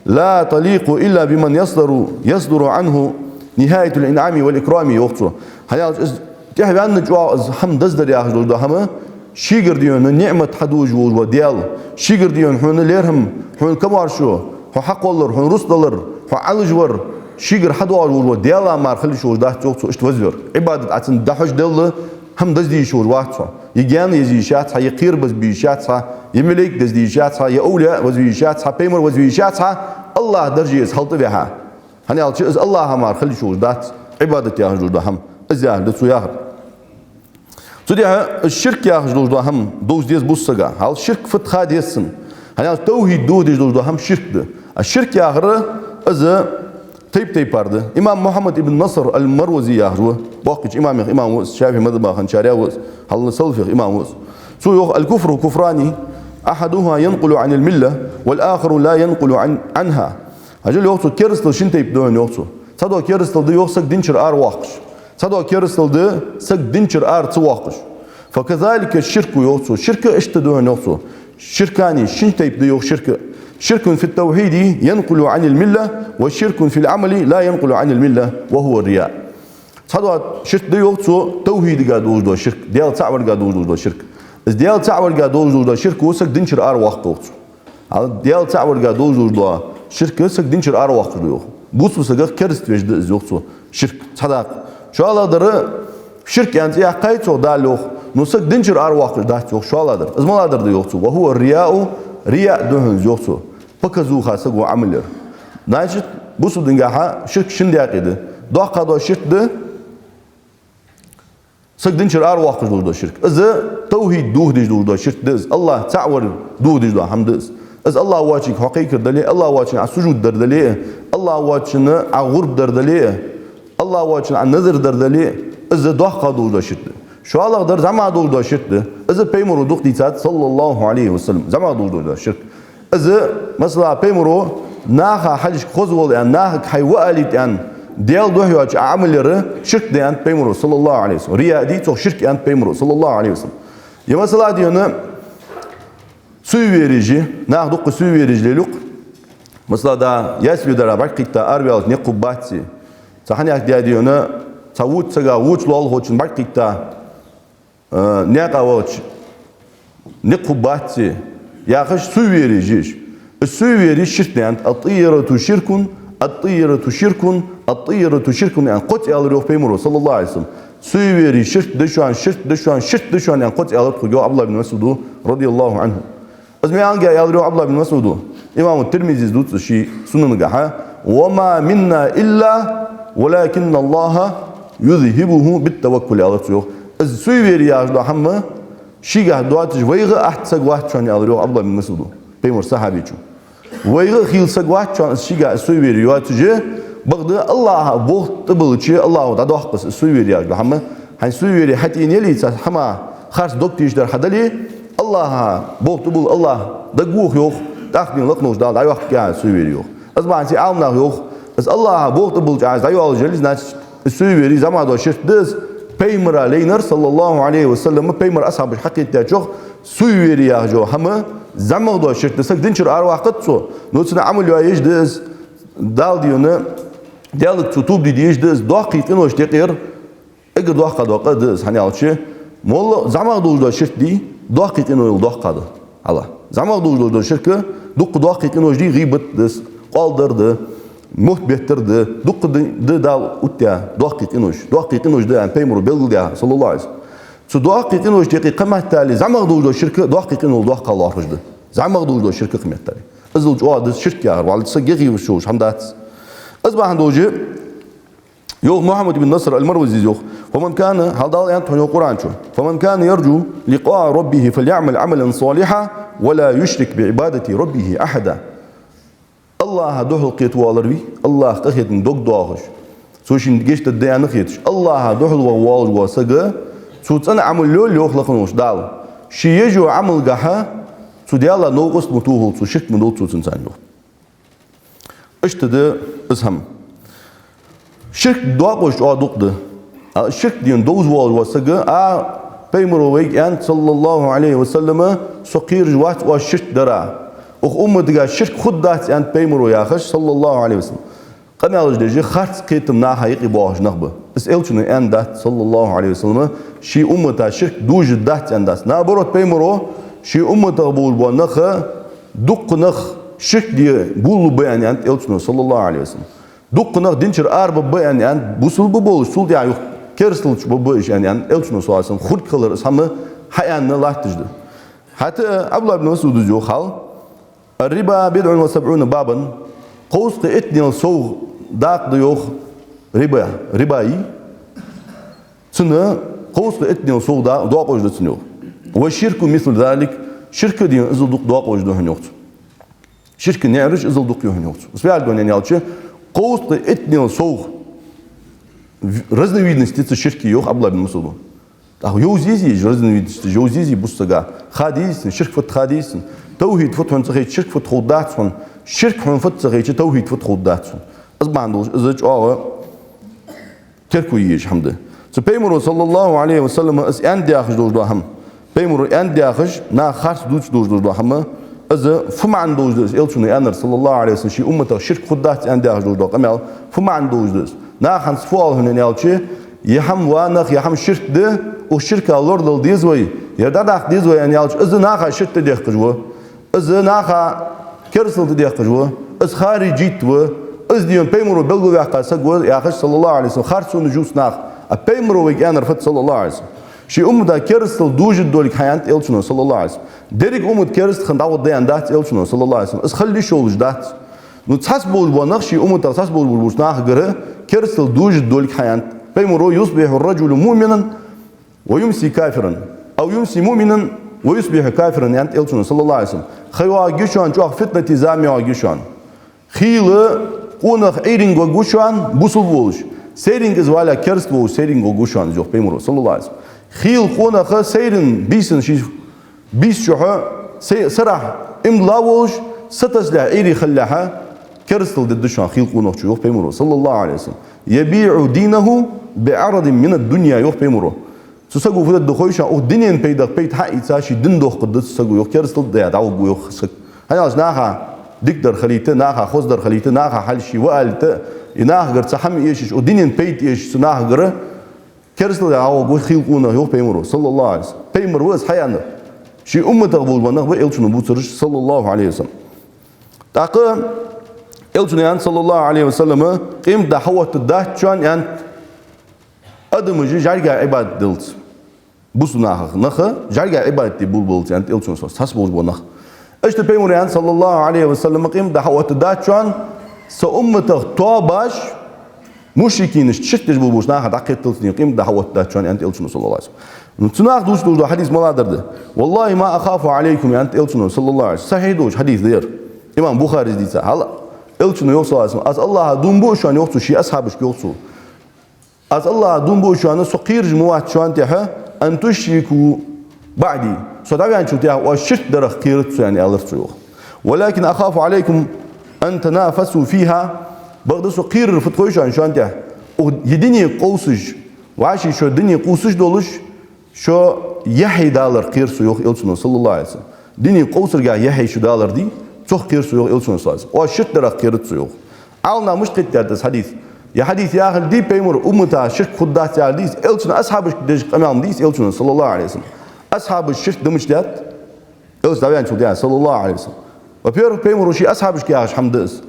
لا تليق إلا بمن يصدر، يصدر عنه نهاية الإنعام والإكرام, йоах цо. ХӀана аьлча из тӀехваьнна чӀоагӀа из хӀама даздар яхаш долаш дола хӀама, шийгара дийна ниӀмат хьадувцаш волаш вола Даьла, шийгара дийна хьона лерхӀам, хьона камаьршо, хьо хьакхоллар, хьона рузкъа далар, хьо Ӏалашвар, шийгара хьадоагӀаш волаш вола Даьла мара хила йиш йолаш дац, йоах цо, иштта вазвар. Ӏибадат Ӏа цунна дӀахьожаделла, хӀама дазде йиш йолаш вац хьо. Е гаьна еза йиш яц хьа, е кхера базбе йиш яц хьа, е малейк дазде йиш яц хьа, е овлияъ вазве йиш яц хьа, пайхамар вазве йиш яц хьа, АллахӀа дарже из хьалтӀавихьа. ХӀана аьлча из АллахӀа мара хила йиш йолаш дац, Ӏибадат яхаш долаш дола хӀама. Из яхар да цо яхар. Цудухьа из ширк яхаш долаш дола хӀама довза деза бусалба сага. Хьал ширк фуд ха деза цунна. ХӀана аьлча тавхӀид дохадеш долаш дола хӀама ширк да. А ширк яхар из тайп-тайпара да. Имам Мухьаммад ибн Наср ал-Марвази яхаш ва, боккхийча имамех имам ва из, ШафиӀий мазхӀабах хинначарех ва из, хьалха салафех имам ва из. Цо йоах: الكفر كفران أحدهما ينقل عن الملة والآخر لا ينقل عن، عنها. Хьажал, йоах цо, керастал шин тайпа да хьона, йоах цо. Цхьадола керастал да, йоах, саг дин чура аравоаккхаш. Цхьадола керастал да саг дин чура ара ца воаккхаш. فكذلك الشرك, йоах цо. Ширк а иштта да хьона, йоах цо. شركان, шин тайпа да, йоах, ширк. شرك في التوحيد ينقل عن الملة، وشرك في العمل لا ينقل عن الملة، وهو الرياء. Цхьадола ширк да йоах цо, тавхьидага долаш дола ширк, Даьла цаӀ варга долаш дола ширк. Из Даьла цаӀ варга долаш дола ширк ва саг динчура араваккха йоах цо. Ала Даьла цаӀ варга долаш дола ширк саг динчура араваккхаш да йоах. Бусалба сагах кераста веш да из йоах цо. Ширк цхьа дакъа. ШоллагӀдар ширк аьнна цӀи яьккхай цо Дала йоах, но саг динчура араваккхаш дац йоах шоллагӀдар. Из малагӀдар да йоах цо. وهو الرياء, рияъ да хьона из йоах цо. Показуха саго Ӏамал яр. Значит, бусалба дингахьа ширк шин даькъе да. ДоккхагӀа дола ширк да саг динчура араваккхаш долаш дола ширк. Из тавхьид дохадеш долаш дола ширк да из. АллахӀ цаӀ вар дохадеш дола хӀама да из. Из АллахӀ воацачунга хьакхайкар дале а, АллахӀ воацачунна Ӏа сужуд дар дале а, АллахӀ воацачунна Ӏа гӀурба дар дале а, АллахӀ воацачунна Ӏа назар дар дале а, из доккхагӀа долаш дола ширк да. ШоллагӀдар зӀамагӀа долаш дола ширк да. Из Пайхамаро дукха дийцад, صلى الله عليه وسلم, зӀамагӀа долаш дола ширк. Из, масала, Пайхамаро наха хьалхашка хоза вола аьнна, нахага хьай ва алийта аьнна, Даьла духьа йоацаш Ӏа Ӏамал яр ширк да аьннад Пайхамаро, صلى الله عليه وسلم. Рияъ дий цох, ширк аьннад Пайхамаро, صلى الله عليه وسلم. Е масала дий хьона суеверияш, наха дукха суеверияш лелаю-кх. Масала, да, ясве дара бӀаргакхийтта араваьлча никъ хургбац. Цхьа хӀанех даь дий хьона, цхьа воча сага воча лоалахочунна бӀаргакхийтта, э, наькъа вахача никъ хургбац яхаш суеверияш я уж. Из суеверие ширк да аьннад. الطيرة شرك، الطيرة شرك، الطيرة شرك аьнна кхозза аьлар йоах Пайхамаро, صلى الله عليه وسلم. Суеверие ширк да шоана, ширк да шоана, ширк да шоана аьнна кхозза аьлар тхога йоах Ӏабдуллахӏ бин МасӀуда, رضي الله عنه. Из малагӀа аьлар йоах Ӏабдуллахӏ бин МасӀуда? Имам Тирмизе дувц из ший Сунанагахьа: وما منا إلا ولكن الله يذهبه بالتوكل, аьлар цо йоах. Из суеверие яхаш дола хӀама шийгахьа доацаш вайга атта саг вац шоана, аьлар йоах Ӏабдуллахӏ бин МасӀуда, Пайхамара сахьабечо. Вайга хийла саг вац шоана из шийгахьа суеверие йоацаш, бакъда АллахӀа болх тӀабиллача АллахӀо дӀадоаккх из суеверие яхаш дола хӀама. Хьайна суеверие хьатӀаенна яле, цхьа хӀама харц дог тешаш дар хьадале, АллахӀа болх тӀабилла, АллахӀ дагавоах йоах, тӀаккха дийна лакхаволча Дала дӀайоаккх хьа суеверие йоах. Из бахьанца Ӏаламнаха йоах, из АллахӀа болх тӀабиллача Ӏа из дӀайоалаш яле, значит, из суеверие зӀамагӀа дола ширк да из. Пайхамара лайнар, صلى الله عليه وسلم, Пайхамара асхьабаша хьакхийттачох, суеверие яхаш йола хӀама зӀамагӀа дола ширк да, саг динчура араваккхац цо, но цунна Ӏамал йоаеш да из, Дала дий хьона, Даьлага цо тоба де дезаш да из, доккхий къиношта юкъера эггара доккхагӀа дола къа да из, хӀана аьлча, моллагӀа зӀамагӀа долаш дола ширк дий, доккхий къиноех доккхагӀа да. Хьала. ЗӀамагӀа долаш дола ширк, дукха доккхий къинош дий, гӀийбат да из, къоал дар да, мохк беттар да, дукха да, да Дала оттаяь доккхий къинош. Доккхий къинош да аьнна Пайхамаро белгалдаь, صلى الله عليه وسلم. Цу доккхий къиношта юкъе кхы меттел зӀамагӀа долаш дола ширк доккхий къиношта доккхагӀа лоархӀаш да. ЗӀамагӀа долаш дола ширк кхы меттел. Иззал чӀоагӀа да из ширк яхар, валлахӀи, саг гехьа вуш йолаш хӀама дац. Из бахьан долаш, йоах Мухьаммад ибн Наср аль-Марвазис йоах: فمن كان, хьал Дала аьннад хьона йоах Къуръан чу: فمن كان يرجو لقاء ربه فليعمل عملا صالحا ولا يشرك بعبادة ربه أحدا. АллахӀа духьалкхета воалар вий, АллахӀа къахетама дог доахаш, цо шийна гешт дергда аьнна хеташ, АллахӀа духьалваха воалаш вола саг, цо цӀена Ӏамал йойла йоах лакхаволча Дала. Ше еш йола Ӏамалгахьа цу Даьла новкъост ма тохалда цо, ширк ма долда цо цунца, аьнна йоах. Иштта да из хӀама. Ширк доакъош чӀоагӀа дукха да. А ширк дийна довза воалаш вола саг, а Пайхамаро вайга аьннад, صلى الله عليه وسلم, со кхераш вац оаш ширк дара. Укх умматага ширк хургдац аьннад Пайхамаро яхаш, صلى الله عليه وسلم. Къамаьлаш деш, харц кхетам наха юкъе боахаш нах ба. Из Элчано аьнна дац, صلى الله عليه وسلم, ший уммата ширк дожаргдац аьнна дац. Наоборот, Пайхамаро ший умматах болаш бола нах, дукха нах ширк де болалургба аьнна аьннад Элчано, صلى الله عليه وسلم. Дукха нах динчура арабаргба аьнна аьннад, бусалба болаш, цул тӀехьагӀа юха керасталца баргба уж аьнна аьннад Элчано, صلى الله عليه وسلم. Хургхилар из хӀама хьааьнна латташ да. ХӀаьта Ӏабдуллахӏ ибн МасӀуда йоах хьал: الربا بضع وسبعون بابا, кховзткъеи иттанел совгӀа дакъа да йоах риба, риба йий. Цун кховзткъеи иттанел совгӀа да-, доакъош да цун йоах. والشرك مثل ذلك, ширк а дийна иззал дукха доакъош да хьона йоах цун. Ширка наӀараш иззал дукха я хьона йоах цун. Из фу яхилга да аьлча, кховзткъеи иттанел совгӀа в-, разновидность да цу ширка йоах Ӏабдуллахӏ ибн МасӀуда. ТӀаккха йовза езий уж разновидносташ, йовза езий бусалба сага? Ха дезий цунна, ширк фуд ха дезий цунна? Тавхьид фуд хьона ца хайча, ширк фуд ховргдац хьона. Ширк хьона фуд ца хайча, тавхьид фуд ховргдац хьона. Из бахьан долаш из чӀоагӀа терко е езаш хӀама да. Цу Пайхамаро, صلى الله عليه وسلم, из аьннад яхаш долаш дола хӀама, Пайхамаро аьннад яхаш, наха харц дувцаш долаш дола хӀама, Из фу маӀан долаш да из, Элчано аьннар, саллаллахӀу Ӏалайхи ва саллам, ший умматах ширк хургдац аьнна дехаш долаш дола къамаьл, фу маӀан долаш да из? Наха хӀанз фу оал хьона аьнна аьлча, е хӀама ва нах, е хӀама ширк да, укх ширка лорадала деза вай, е дӀадаккха деза вай аьнна аьлча, из наха ширк тӀадехкаш ва, из наха керастал тӀадехкаш ва, из харижит ва, из дийна пайхамаро белгалваьккха саг ва яхаш, саллаллахӀу Ӏалайхи ва саллам, харцонаш ю цу наха. А пайхамаро вайга аьннар фуд, саллаллахӀу Ӏалайхи ва саллам? Ший уммата керастал дужаргдолга хьа, аьннад Элчано, саллаллахӀу Ӏалайхи ва саллам. Деррига уммат кераста хинна дӀагӀоргда аьнна дац Элчано, саллаллахӀу Ӏалайхи ва саллам. Из хила йиш йолаш дац. Ну, цхьац болаш бола нах, ший умматах цхьац болаш болча нахагара керастал дужаргдолга хьа, аьннад. Пайхамаро: «يصبح الرجل مؤمنا ويمسي كافرا، أو يمسي مؤمنا ويصبح كافرا», аьннад Элчано, саллаллахӀу Ӏалайхи ва саллам. Ха йоагӀаргья шоана, чӀоагӀа фитнатий зама йоагӀаргья шоана. Хийла къонах Ӏуйранга варгва шоана, бусалба волаш, сайранга из вале, кераста волаш, сайранга варгва шоана, йоах пайхамаро, саллаллахӀу Ӏалайхи ва саллам. Хийла къонах сайран бийсан ший бийса чухьа, сай-, сарахьа иман дилла волаш, сатасалехь, Ӏуйре хилалехьа, керастал дергда шоана хийла къонахчо, йоах пайхамаро, саллаллахӀу Ӏалайхи ва саллам. «يبيع دينه بعرض من الدنيا», йоах пайхамаро. Цу саго фу дергда хой шоана, укх дунен пайдах пайда хьаийца, ший дин дохкаргда цу саго, йоах, керастал даь дӀаваргва, йоах, саг. ХӀана аьлча наха дикадар хилийта, наха хозадар хилийта, наха хьал ший ва алийта, и нахагара цхьа хӀама эшаш, укх дунен пайда эшаш цу нахагара керастал даь дӀаваргва хийла къонах, йоах пайхамаро, саллаллахӀу Ӏалайхи ва саллам. Пайхамар ва из хьааьннар. Ший умматах болаш бола нах ба Элчано бувцараш, саллаллахӀу Ӏалайхи ва саллам. ТӀаккха Элчано аьннад, саллаллахӀу Ӏалайхи ва саллам, къематди хьаоттаргдац шоана, аьннад, адамаша жӀарга Ӏибадат даллалца. Бусалба нахах, наха жӀарга Ӏибадат де болабаллалца, аьннад Элчано, цхьац болаш бола нах. Иштта пайхамаро аьннад, саллаллахӀу Ӏалайхи ва саллам, къематди хьаоттаргдац шоана, са умматах тоабаш, мушрикинашта, ширк деш болаш болча нахах дӀакхеталца, къематди хьаоттаргдац шоана, аьннад Элчано, саллаллахӀу Ӏалайхи ва саллам. Ну, цу наха дувцаш дола хьадис малагӀа дар да? «والله ما أخاف عليكم», аьннад Элчано, саллаллахӀу Ӏалайхи ва саллам. Сахьихь долча хьадиса да ер. Имам Бухарис дийца. Хьал Элчано йоах, саллаллахӀу Ӏалайхи ва саллам: «Аз АллахӀах дув буъ шоана, йоах цо, ший асхьабашка, йоах цо. Аз АллахӀах дув буъ шоана, тӀехьа, أن تشركوا بعدي. Со дӀаваьнначул тӀехьа оаш ширк дарах кхераргда со», аьнна, аьлар цо, йоах. «ولكن أخاف عليكم أن تنافسوا فيها. Бакъда со кхерар фуд хой шоана, шоана тӀехьа? Укх дунен къовсаш, вӀаший шо дунен къовсаш долаш, шо яхье даларах кхер со», йоах Элчано, саллаллахӀу Ӏалайхи ва саллам. Дунен къовсаргахьа яхье шо далар дий, цох кхер со, йоах Элчано, саллаллахӀу Ӏалайхи ва саллам. Оаш ширк дарах кхераргда со, йоах. Ӏаламнаха мишта кхетадаьд из хьадис? Ер хьадис яхилга дий, пайхамара умматах ширк хургдац яхилга дий из, Элчано асхьабашка деш къамаьл ма дий из Элчано, саллаллахӀу Ӏалайхи ва саллам. Асхьабаш ширк да мишта даьд? Элча дӀаваьнначул тӀехьа, саллаллахӀу Ӏалайхи ва саллам. Во-первых, пайхамаро ший асхьабашка яхаш хӀама да из.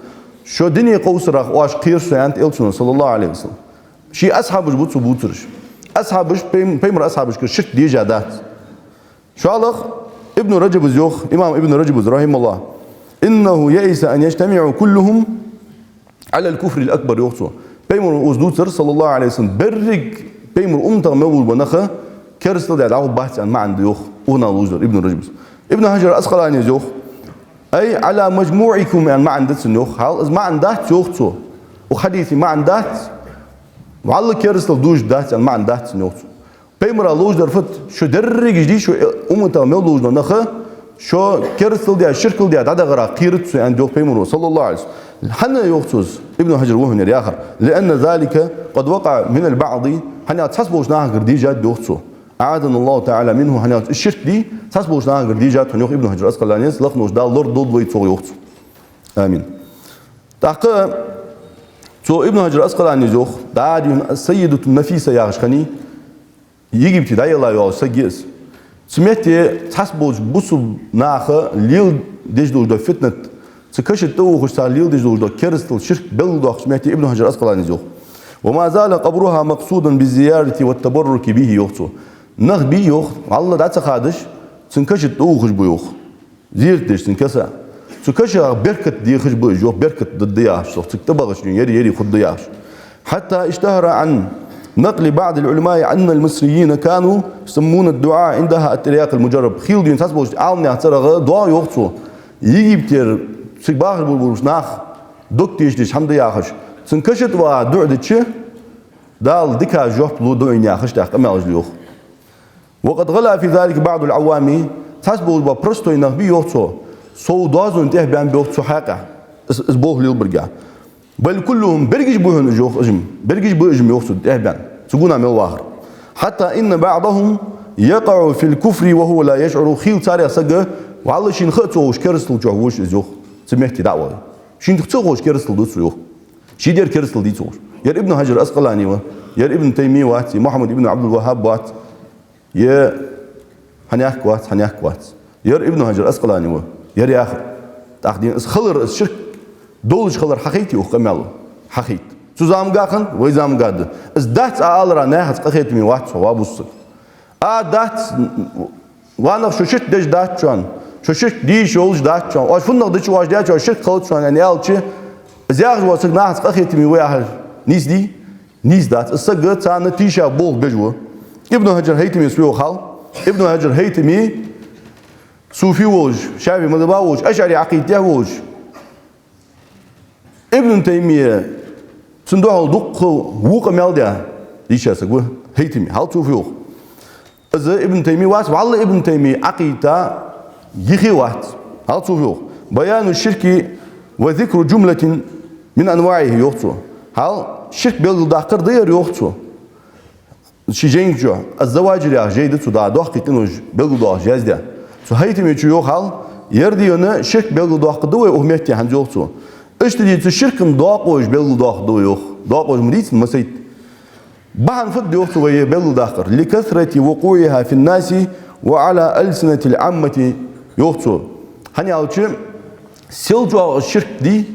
Шо дунен къовсарах оаш кхер со, аьннад Элчано, саллаллахӀу Ӏалайхи ва саллам. Ший асхьабаш ба цо бувцараш. Асхьабаш, пайм-, пайхамара асхьабашкара ширк дежа дац. ШоллагӀа, Ибн Раджаба йоах, имам Ибн Раджаба, рахьимахӀуллахӀ: «إنه يئس أن يجتمعوا كلهم على الكفر الأكبر», йоах цо. Пайхамаро из дувцар, саллаллахӀу Ӏалайхи ва саллам, берригаш пайхамара умматах мел болаш бола нах керастал даь дӀагӀоргбац аьнна маӀан да, йоах, укханал лувзар Ибн Раджабас. Ибн Хьаджар Ӏаскъаланис йоах: «أي على مجموعكم», аьнна маӀан да цун, йоах. Хьал из маӀан дац, йоах цо. Укх хьадиса маӀан дац, вӀалла керастал дужаргдац аьнна маӀан дац цун, йоах цо. Пайхамара лувш дар фуд? Шо дерригаш дий, шо умматах мел долаш дола нах, шо керастал даь, ширкал даь дӀадахарах кхераргда со, аьннад, йоах, пайхамаро, саллаллахӀу Ӏалайхи ва саллам. ХӀана йоах цо из? Ибн Хьаджар ва хьона ер яхар: «لأن ذلك قد وقع من البعض», хӀана аьлча цхьацца болча нахагара дийжад, йоах цо. «أعاذنا الله تعالى منه», хӀана аьлча из ширк дий, цхьацца болча нахагара дийжад хьона, йоах Ибн Хьаджар Ӏаскъаланис, лакхе долаш Дала лорадолда вай цох, йоах цо. Амин. ТӀаккха цо, Ибн Хьаджар Ӏаскъаланис, йоах, дӀа а дийхьа, «Ас-Саййидатун-Нафиса» яхаш хиннай, Египте дӀаяла йоагӀаш саг я из. Цу метте цхьацца болча бусалба наха леладеш долаш дола фитнат, цу каша тӀа ухаш цар леладеш долаш дола керастал, ширк белгалдоаккхача метте Ибн Хьаджар Ӏаскъаланис йоах: «وما زال قبرها مقصودا بالزيارة والتبرك به», йоах цо. Нах бий, йоах, вӀалла дӀа ца хадаш, цун каша тӀа ухаш ба, йоах. Зерат деш цун каша. Цу кашах беркат дехаш ба уж, йоах, беркат дергда яхаш, цох цига тӀабахача дунен ер-ер хургда яхаш. «حتى اشتهر عن نقل بعض العلماء أن المصريين كانوا يسمون الدعاء عندها الترياق المجرب». Хийла дийна цхьацца болча Ӏаламнаьха цӀерагӀа доагӀа, йоах цо, Египтера цига бахаш болаш болча наха дог тешаш хӀама да яхаш. Цун каша тӀа ваха дуӀа дича, Дала дика жоп лу дуӀайна яхаш, тӀаккха къамаьлаш лу, йоах. «وقد غلا في ذلك بعض العوام», цхьацца болаш бола простой нах бий, йоах цо, сов доазон тӀехбаьнна ба, йоах, цу хьакъехьа, из, из болх лелабаргахьа. «بل كلهم», берригаш ба хьона уж, йоах, уж-м, берригаш ба уж-м, йоах цо, тӀехбаьнна, цу гонахьа мел вахар. «حتى إن بعضهم يقع في الكفر وهو لا يشعر», хийла царех саг ВаллахӀи, шийна ха а ца ховш, керастал чу ва уж из, йоах, цу метте дӀа а ваьле. Шийна ха ца ховш, керастал да цо, йоах. Ший дер керастал дий цо, йоах. Ер Ибн Хьаджар Ӏаскъалани ва, ер Ибн Таймия вац, е Мухьаммад ибн Ӏабдул-ВахӀаб вац, е хьанехк вац, хьанехк вац. Ер Ибн Хьаджар Ӏаскъалани ва, ер яхар. ТӀаккха дийна из хилар, из ширк долаш хилар хьахайт укх къамаьло? Хьахайт. Цу заманга хиннад, вай заманга да. Из дац Ӏа аларах нахаца къахетаме вац хьо, ва бусалба саг. Ӏа дац, ва нах, шо ширк деш дац шоана, шо ширк деш йолаш дац шоана, оаш фуннагӀа дича, оаш деча ширк хилац шоана, аьнна аьлча, из яхаш вола саг нахаца къахетаме ва яхар нийса дий? Нийса дац. Из саг царна тийша болх беш ва. Ибн Хьаджар Хьайтами суфи ва хьал. Ибн Хьаджар Хьайтами суфи волаш, шафиӀи мазхӀаба волаш, ашӀари Ӏакъидатехь волаш, Ибн Таймия цунна духьал дукха во къамаьл даь дийша саг ва Хьайтами, хьал суфи ва. Из Ибн Таймия вац, валлахӀи, Ибн Таймия Ӏакъидата йихи вац, хьал суфи ва. «بيان الشرك وذكر جملة من أنواعه», йоах цо. Хьал ширк белгалдаккхар да ер, йоах цо. Ший жайна чу, «Аз-Заваджир» яха жай да цо, дӀа доккхий къинош белгалдоахаш яздаь. Цу Хьайтамечо йоах хьал, ер дийна ширк белгалдоаккхаргда вай укх метте хӀанз, йоах цо. Иштта дий цу ширкан доакъош белгалдоаккхаргда вай, йоах. Доакъош ма дийцан, масайт. Бахьан фуд, йоах цо, вай белгалдаккхар? «لكثرة وقوعها في الناس وعلى ألسنة العامة», йоах цо. ХӀана аьлча, сел чӀоагӀа ширк дий,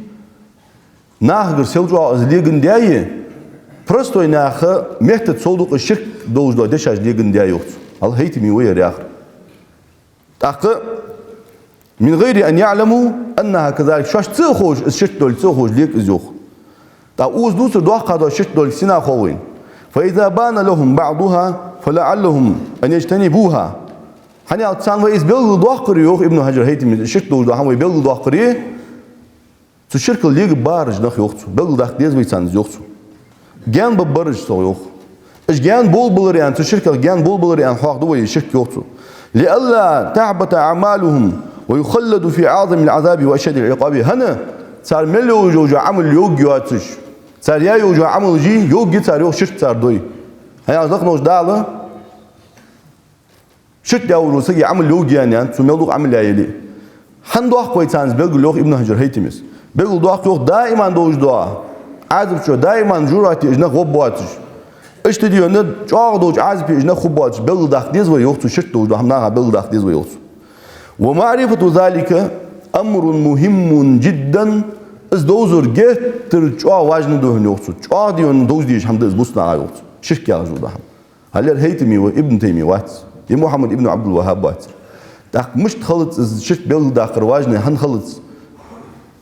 нахагара сел чӀоагӀа из леган даьй, простой наха меттаца сел дукха ширк долаш дола дешаш леган даьй, йоах цо. Хьал Хьайтами ва ер яхар. ТӀаккха: «من غير أن يعلموا أنها كذلك», шоаш ца а ховш, из ширк долга ца а ховш, лег из, йоах. ТӀаккха укхаза дувцар доккха дола ширк долга сенах хов вайна? «فإذا بان لهم بعضها فلعلهم أن يجتنبوها». ХӀана аьлча, царна вай из белгалдоаккхар, йоах Ибн Хьаджар Хьайтами, ширк долаш дола хӀама вай белгалдоаккхаре, цу ширкал легабараш нах, йоах цо, белгалдаккха деза вай царна из, йоах цо. Гаьна бабараш цох, йоах. Уж гаьна болабаларе аьнна, цу ширках гаьна болабаларе аьнна хьоахаду вай из ширк, йоах цо. «لئلا تحبط أعمالهم ويخلدوا في أعظم العذاب وأشد العقاب». ХӀана? Цар мел йолаш йола Ӏамал йоагайоацаш, цар яь йола Ӏамалаш йоагайий цар, йоах, ширк цар дой. ХӀана аьлча, лакхе волча Дала ширк даь волча сага Ӏамал йоагаяьннай, цо мел дукха Ӏамал яь яле а. ХӀана доаккх вай царна из белгал, йоах Ибн Хьаджар Хьайтамес? Белгалдоаккх, йоах, даиман долаш дола Ӏазап чу, даиман жожагӀате уж нах варгбоацаш. Иштта дийна чӀоагӀа долча Ӏазапе уж нах хургбоацаш белгалдаккха деза вай, йоах цо, ширк долаш дола хӀама наха белгалдаккха деза вай, йоах цо. «ومعرفة ذلك أمر مهم جدا». Из довзар геттара чӀоагӀа важни да хьона, йоах цо. ЧӀоагӀа дийна довза дезаш хӀама да из бусалба наха, йоах цо. Ширк яхаш дола хӀама. Хьал ер Хьайтами ва, Ибн Таймия вац, е Мухьаммад ибн Ӏабдул-ВахӀаб вац. ТӀаккха мишта хилац из ширк белгалдаккхар важни, хӀана хилац?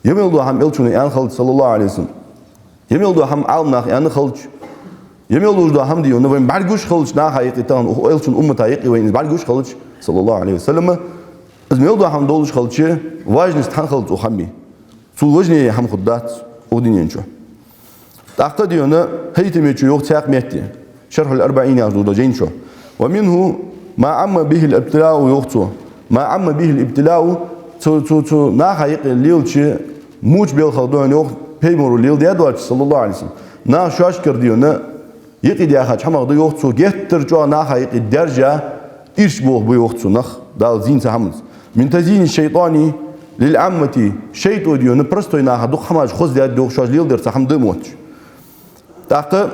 Е мел дола хӀама Элчано аьнна хилча, صلى الله عليه وسلم, е мел дола хӀама Ӏаламнаха аьнна хилча, е мел долаш дола хӀама дийна вайна бӀаргагуш хилча, наха юкъе тахан, укх Элчан уммата юкъе вайна из бӀаргагуш хилча, صلى الله عليه وسلم, из мел дола хӀама долаш хилча, важность хӀана хилац укх хӀаман? Цул важнее хӀама хургдац укх дунен чу. ТӀаккха дийна Хьайтамечо йоах цхьаькха метте, «Шархьул-АрбаӀин» яхаш долча жайна чу: «ومنه ما عم به الابتلاء», йоах цо. «ما عم به الابتلاء», цу, цу, цу наха юкъе лелача моча белхах да хьона, йоах, Пайхамаро леладаь доацаш, صلى الله عليه وسلم. Наха шоашкара дийна юкъе даьхача хӀамах да, йоах цо, геттара чӀоагӀа наха юкъе даьржа ирча болх ба, йоах цо, нах, Дала зийна цу хӀаманца. «من تزيين الشيطان للعامة», шайтӀо дийна простой наха дукха хӀамаш хоздаьд, йоах, шоаш леладер цхьа хӀама да мотташ. ТӀаккха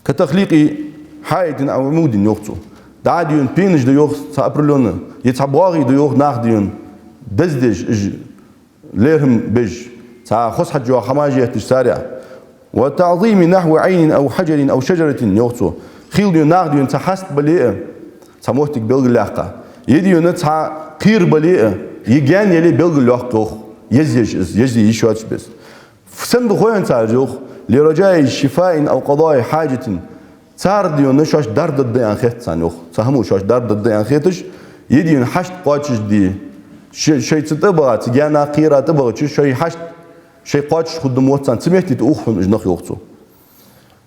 «كتخليق حائط أو عمود», йоах цо. ДӀа дийна пенаш да, йоах, цхьа определённо, е цхьа боагӀий да, йоах, нах дийна даздеш, уж лерхӀам беш, цхьа хоза хьаж йоагӀа хӀамаш етташ царех. «وتعظيم نحو عين أو حجر أو شجرة», йоах цо. Хийла дийна, нах дийна цхьа хьаст бале а, цхьа моттиг белгалъяккха, е дийна цхьа кхера бале а, е гаьна яле а белгалйоаккх, йоах, езъеш из, езъе йиш йоацаш беза. Сенна да хой хьона цар, йоах? «لرجاء شفاء أو قضاء حاجة». Цар дийна шоаш дарба дергда аьнна хет царна, йоах. Цхьа хӀамо шоаш дарба дергда аьнна хеташ, е дийна хьашт кхоачашде, шоай, шоай цу тӀа багӀа, цу гаьна, кхера тӀа багӀача, шоай хьашт, шоай кхоачаш хургда мотт царна, цу метте тӀа ух хьона уж нах, йоах цо.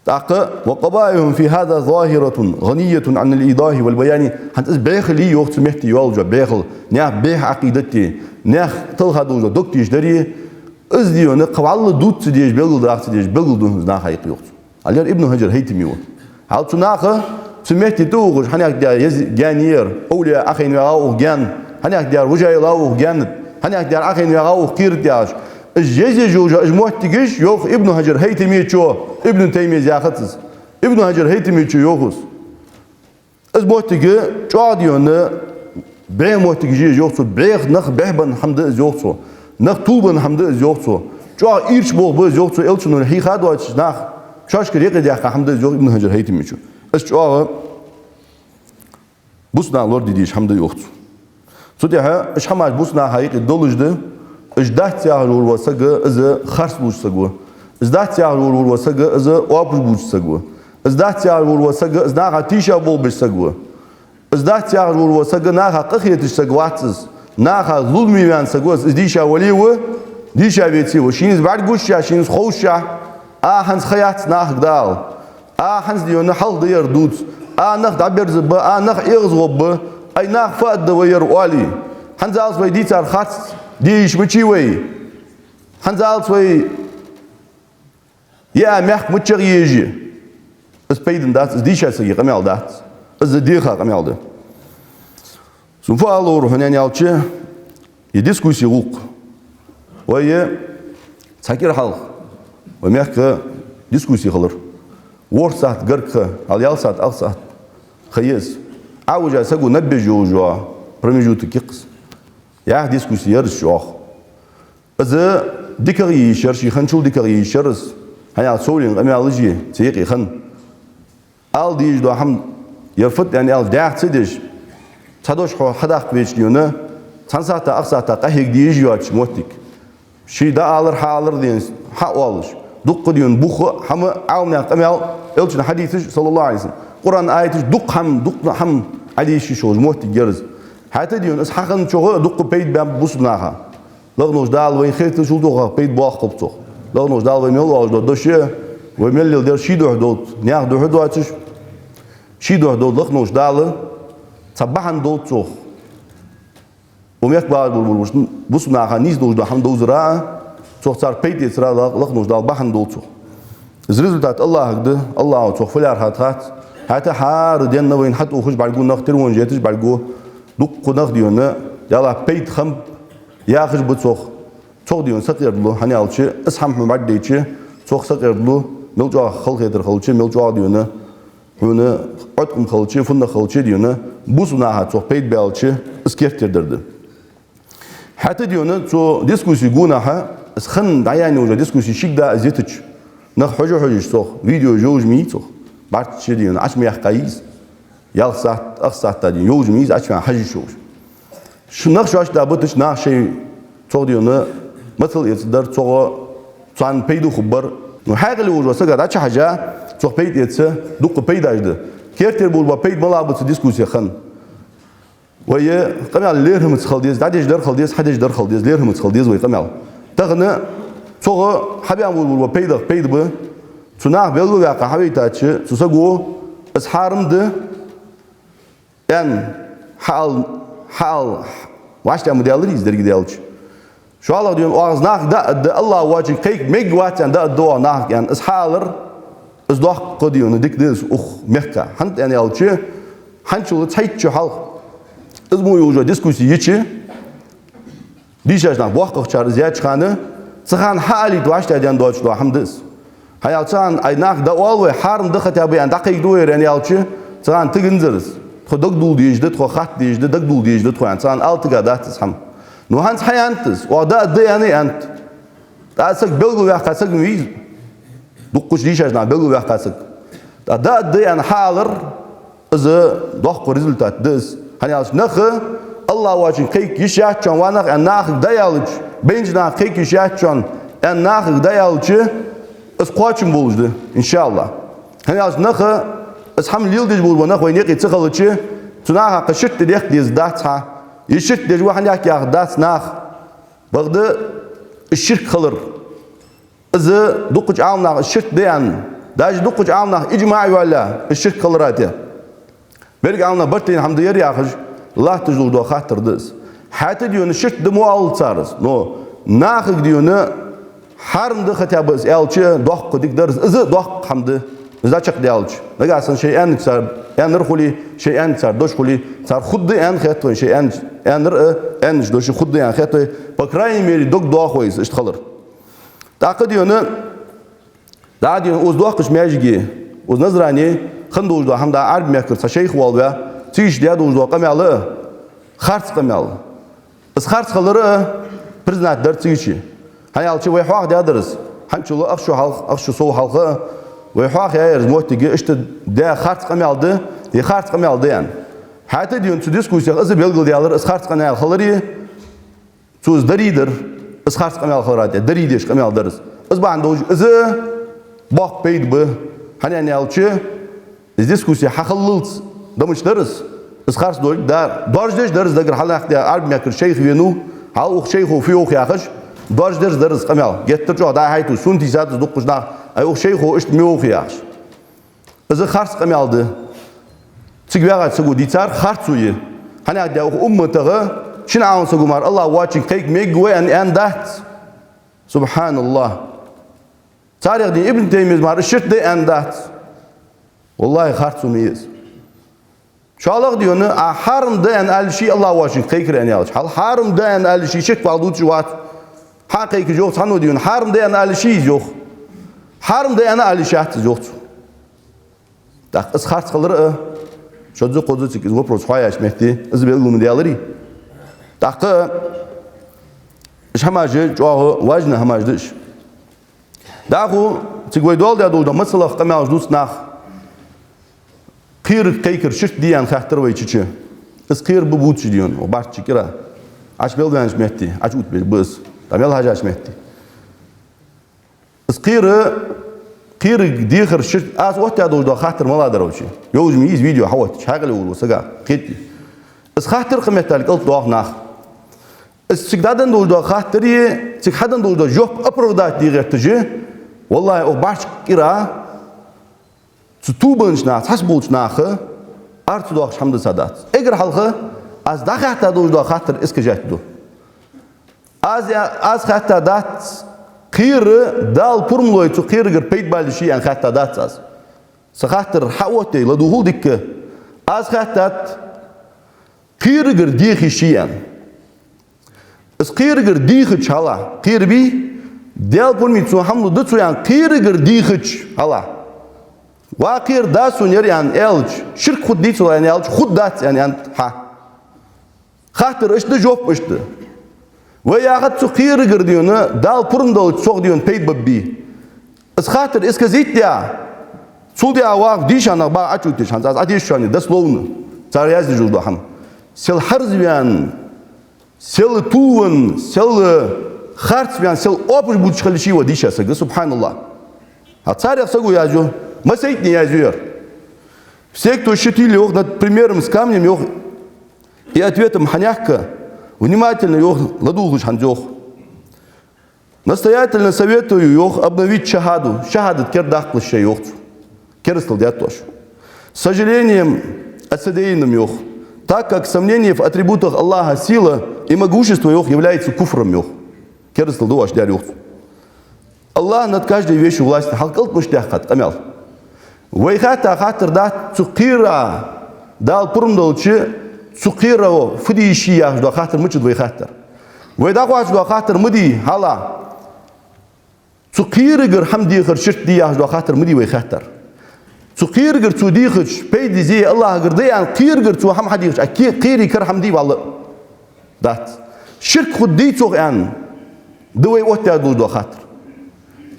ТӀаккха: «وقبائحهم في هذا ظاهرة غنية عن الإيضاح والبيان». ХӀанз из бӀехал я, йоах, цу метте йолаш йола бӀехал, наьха бӀеха Ӏакъидате, наьха талха долаш дола дог тешадаре, из дийна кхы вӀалла дувца ца дезаш, белгалдаккха ца дезаш, белгал да хьона из наха юкъе, йоах цо. Хьал ер Ибн Хьаджар Хьайтами ва. Хьал цу наха цу метте тӀа ухаш, хьанехк да, еза гаьна яр, овлияъ Ӏахайна ваьгӀа укх гаьна, Хьанехк дера вужайла ух геннат, хьанехк дера Ӏахайна вегӀа ух кхерат яхаш. Из еза-еза йолаш, из моттигаш йоах Ибн Хьаджар ХӀайтамечо, Ибн Таймияс яхац из. Ибн Хьаджар ХӀайтамечо йоах из. Из моттиг чӀоагӀа дийна, бӀеха моттиг жи из йоах цо, бӀеха нах бӀехбенна хӀама да из йоах цо, нах тувлабенна хӀама да из йоах цо. ЧӀоагӀа ирча болх ба из йоах цо, элчано хьийха доацаш нах шоашкара юкъе даьккха хӀама да из йоах Ибн Хьаджар ХӀайтамечо. Из чӀоагӀа бусалба наха лораде дезаш хӀама да йоах цо. Цу тӀехьа уж хӀамаш бусалба наха юкъе долаш да, уж дац яхаш вола саг, из харц лувш саг ва. Из дац яхаш вола саг, из оапаш бувш саг ва. Из дац яхаш вола саг, из наха тийша болх беш саг ва. Из дац яхаш вола саг, наха къахеташ саг вац из. Наха зуламе ваьнна саг ва из, из дийша вале а ва, дийша веце а ва. Шийна из бӀаргагуш а, шийна из ховш а, а хӀанз ха яц нахага дӀаала. А хӀанз дийна хьалха да ер дувца. А нах дӀаберзаргба, а нах эгӀазгӀоргба, ай нах фу аргда вай ер оале. ХӀанзалца вай дийцар харц де йиш мичай вай. ХӀанзалца вай яа мехка мичча еза. Из пайдана дац, из дийша сага къамаьл дац. Из деха къамаьл да. Сона фу ала ловра хьона аьнна аьлча, из дискусси гӀулакх. Вай цхьа кӀира хьалха вай мехка дискусси хилар. ВорхӀ сахьат гаргга ха, хьалха ялх сахьат, ах сахьат ха я из. Ӏовижа саго наб беш йолаш йола промежуток я-кх из. Яха дискусси яр из чӀоагӀа. Из дикагӀа е йиш яр, ший хинначул дикагӀа е йиш яр из. ХӀана аьлча совленна къамаьлаш я цу юкъе хинна. Ала дезаш дола хӀама, ер фуд аьнна аьлча, дӀаьха ца деш, цхьа дош хьо хьадаккха веча дийна, цхьан сахьата, ах сахьата къахьега дезаш йоацаш моттиг. Ший дӀаалар, хьаалар дийна, хьаоалаш. Дукха дийна бух а, хӀама а, Ӏаламнаьха къамаьл, элчан хьадисаш, саллаллахӀу Ӏалайхи ва саллам, Къуръан аяташ, дукха хӀама, дукха хӀама Ӏодийша йиш йолаш моттиг яр из. ХӀаьта дийна из хьахинначох а дукха пайда баьб бусалба наха. Лакха волча Дала вайна хеталуш вул тохах пайда боаккхалба цох. Лакха волча Дала вай мел оалаш дола дош а, вай мел леладер ший духьа долда, наьха духьа доацаш, ший духьа долда. Лакха волча Дала цхьа бахьан долда цох. Укх мехка багӀаш бола бусалба наха нийса долаш дола хӀама довзара а, цох цар пайда эцара а, лакха волча Дала бахьан долда цох. Из результат АллахӀага да, АллахӀа цох фу лаьрхӀад хац. ХӀаьта хӀара денна вайна хьатӀаухаш бӀаргаго нах, тирвон жеташ бӀаргаго, дукха нах дийна, Даьлах пайда хиннаб яхаш ба цох. Цох дийна сакъердалу, хӀана аьлча, из хӀама хьона бӀаргадайча, цох сакъердалу, мел чӀоагӀа халахетар хилча, мел чӀоагӀа дийна хьона Ӏоткъам хилча, фуннагӀа хилча дийна, бусалба наха цох пайда баьлча, из керттера дар да. ХӀаьта дийна цу дискуссий гонахьа, из хинна дӀаяьнна йолаш йола дискусси шийга да из йитача, нах хьожа-хьожаш цох, видео йовжа ма йий цох, бӀарчча дийна Ӏочумаяккха йий из, ялх сахьат, ах сахьат дийна йовжа ма йий из, Ӏочумаьнна хьажа йиш йолаш. Шу нах шоашта да битача, наха шоай цох дийна мацал эцаргдар, цох царна пайда хургбар. Ну, хьаькъал йолаш вола саг дӀачухьежа, цох пайда эца, дукха пайдаш да. Керттера бола пайда малагӀа ба цу дискуссех хинна? Вай къамаьл лерхӀамца хила деза, дӀадеш дар хила деза, хьадеш дар хила деза, лерхӀамца хила деза вай къамаьл. Тахан цох хьабаьнна бола пайдах пайда ба, цу наха белгалваьккха хьавайтача, цу саго из хьарам да аьнна, хьаала, хьаала, вӀаштӀехьа ма даьларий из деррига даьлча. ШоллагӀа дийна оаха из нахага дӀааргда, АллахӀ воацачунга кхайка мегаш вац аьнна дӀааргда оаха нахага аьнна, из хьаалар, из доккха дийна дика да из укх мехка. ХӀана аьнна аьлча, хӀанзчул цхьайтта шу хьалха из мо йолаш йола дискусси йича, дийшача наха боккхагӀчар из яьча хана, цу хана хьаалийта вӀаштӀехьа даьнна доацаш дола хӀама да из. ХӀана аьлча, цу хана ай нахага дӀаоал вай, хьарам да хатӀа бе аьнна дӀакхайкаду вай аьнна аьлча, цу хана тиганзар из. Тхо дагадоал дезаш да, тхо хатта дезаш да, дагадоал дезаш да тхо аьнна, цу хана ала тига дац из хӀама. Ну, хӀанз хьааьннад из, оаха дӀааргда аьнна а аьннад. ТӀаккха саг белгалваьккха саг ма вий из. Дуккхача дийшача наха белгалваьккха саг. ТӀаккха дӀааргда аьнна хьаалар, из доккха результат да из. ХӀана аьлча, нах АллахӀ воацачунга кхайка йиш яц шоана, ва нах, аьнна нахага дӀааьлча, байнача наха кхайка йиш яц шоана аьнна нахага дӀааьлча, из кхоачам болаш да, иншааллахӀ. ХӀана аьлча, нах, из хӀама леладеш бола нах вайна юкъе ца хилча, цу наха кхы ширк тӀадехка дезаргдац хьа. Из ширк деш ва хьанехк яхаргдац наха. Бакъда из ширк хилар, из дуккхача Ӏаламнаха из ширк да аьнна, даже дуккхача Ӏаламнаха иджмаӀ йоалаяь, из ширк хилар а тӀа. Беррига Ӏаламнах барт тайна хӀама да ер яхаш, латташ долаш дола хаттар да из. ХӀаьта дийна ширк да мо оалац цар из, но нахага дийна хьарам да хатӀа бе из аьлча, доккха дика дар из, из доккха хӀама да. Из чакхдаьлча, нагахьа санна шоай аьннача цар аьннар хуле, шоай аьннача цар дош хуле, цар хургда аьнна хет вайна, шоай аьнна-, аьннар а, аьннача дошо хургда аьнна хет вай. По крайней мере, дог доах вай из иштта хилар. ТӀаккха дийна, дӀа дийна, укхаза доаккхача маьждиге, укхаза Назране хинна долаш дола хӀама, дӀа Ӏарбий мехкара цхьа шайх волаваь, цига даь долаш дола къамаьл а, харц къамаьл. Из харц хилар а признать дар цига. ХӀана аьлча вай хьоахадаьдар из. ХӀанзчул ах шу хьалха, ах шу сов хьалха а вай хьоахаяьяр из моттиг, иштта даь харц къамаьл да, е харц къамаьл да аьнна. ХӀаьта дийна цу дискуссех из белгалдаьлар, из харц къамаьл хилари, цо из дари дар, из харц къамаьл хилара тӀа дари деш къамаьл дар из. Из бахьан долаш из боккха пайда ба, хӀана аьлча, из дискуссия хьахиллалца да мича дар из, из харц долга дар, доаржадеш дар из, дагара хьалнах даь Ӏарбий мехкара шайх венав, хьал укх шайхо фу йоах яхаш, доаржадеш дар из къамаьл. Геттара чӀоагӀа дӀа-хьа хьайта, сунтий сатас дуккхача наха, ай, укх шайхо иштта ма йоах яхаш. Из харц къамаьл да. Цига ваьгӀача саго дийцар харцо я. ХӀана аьлча укх умматагӀа шин Ӏаламсаго мара АллахӀ воацачунга кхайка мегаргва аьнна, аьнна дац. СубхьаналлахӀ. Царех дийна Ибн Таймийяс мара ширк да аьнна дац. ВаллахӀи, харцо ма я из. ШоллагӀа дийна, Ӏа хьарам да аьнна ала йиш йий АллахӀ воацачунга кхайкар аьнна аьлча, хьал хьарам да аьнна ала йиш йий, ширк вал дувцаш вац. Хьа кхайкаш йоах цхьанне дийна, хьарам да аьнна ала йиш йий из йоах. Хьарам да аьнна ала йиш яц из йоах цо. ТӀаккха из харц хилар а, шозза-кхозза цига из вопрос хьоаяьча метте, из белгал ма даьларий. ТӀаккха уж хӀамаш чӀоагӀа важни хӀамаш да уж. ДӀахо цига вай доаладаь долаш да, масала, къамаьлаш дувц наха. Кхерага кхайкар ширк дий аьнна хаьттар вай чу-чу. Из кхера ба бувцаш дийна, укх бӀарчча кӀира. Ӏочубелла ваьннача метте, Ӏочуоттабеш ба из. ДӀа мел хьежача метте. Из кхера, кхерага дехар ширк, аз оттадаь долаш дола хаттар малагӀа дар вообще? Йовзаш ма йий из видео хьаоттача, хьаькъале волаш ва сага, кхетий. Из хаттар кхыметтел кӀалт доах наха. Из цига дӀаденна долаш дола хаттари, цига хьаденна долаш дола жоп оправдать де гӀерташ, валлахӀи, укх бӀарчча кӀира цу тубанча наха, цхьаболча наха ара ца доахаш хӀама дисадац. Эггара хьалха, аз дӀахаьтта долаш дола хаттар искажать ду. Аз, аз хаьтта дац, кхера Дала пурам лой цу кхерагара пайда бала йиш йий аьнна хаьтта дац аз. Са хаттар хьаоттаяй, ладувгӀал дика. Аз хаьттад, кхерагара деха йиш йий аьнна. Из кхерагара дийхача хьалха, кхера бий, Даьла пурам лой цо хӀама лургда цо аьнна, кхерагара дийхача хьалха, ва кхера да сона ер аьнна аьлча, ширк хургдий цул аьнна аьлча, хургдац аьнна, аьннад хьа. Хаттар иштта да, жоп иштта да. Вай яхад цу кхерагара дийна, Дала пурам далча цох дийна пайда бабий. Из хаттар исказить а даь, цул тӀехьа ваха дийша нах ба Ӏочуоттадеш, хӀанз аз Ӏодешачоа дословно, цар яздеш дола хӀама. Сел хьарз ваьнна, сел туван, сел харц ваьнна, сел оапаш бувцаш хила йиш йий ва дийша саг, субхьаналлахӀ. А царех саго язъю, масийтта язъю ер. Все, кто щадили, йоах, над примером с камнем, йоах, и ответом хьанехка, внимательно, йоах, ладувгӀаш хӀанз, йоах. Настоятельно советую, йоах, обновить шахаду, шахадат кердадаккха шоай, йоах цо. Керастал даьд оаш. С сожалением о содеянном, йоах, так как сомнение в атрибутах Аллаха, сила и могущество, йоах, является куфром, йоах. Керастал да оаш даьр, йоах цо. АллахӀ над каждой вещью властен, хьалха кӀалт мишта даьккхад къамаьл. Вай хаьтта хаттар дац, цу кхера, Дала пурам далча, цу кхера фу де йиш йий яхаш дола хаттар мичад вай хаттар. Вай дӀахоачаш дола хаттар ма дий хьалха, цу кхерагара хӀама дехар ширк дий яхаш дола хаттар ма дий вай хаттар. Цу кхерагара цо дийхача пайда зе АллахӀагара да аьнна, кхерагара цо хӀама хьадийхача, а кхе-, кхерий кара хӀама дий валла а. Дац. Ширк хургдий цох аьнна, да вай оттадаь долаш дола хаттар.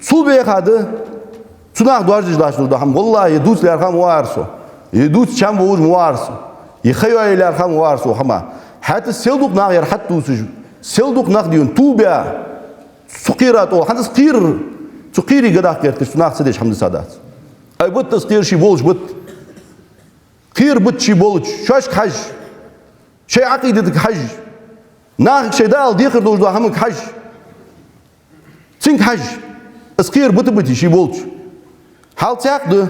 Цул беха да, цу наха доаржадеш латташ дола хӀама, валлахӀи, е дувца лаьрхӀа ма вар со, е дувца чам вовзаш ма вар со, е ха йоае лаьрхӀа ма вар со хӀама. ХӀаьта сел дукха нах яр хьатувсаш, сел дукха нах дийна тубаь, цу кхера тӀа, хӀанз из кхера, цу кхерий гадах гӀерташ, цу наха ца деш хӀама дисадац. Ай, бита из кхера ший болча, бита. Кхера бита ший болча, шоашка хьажа. Шоай Ӏакъидатага хьажа. Нахага шоай Дала дехар долаш дола хӀамага хьажа. Цунга хьажа. Из кхера бита-битий ший болча. Хьал цхьаькха да.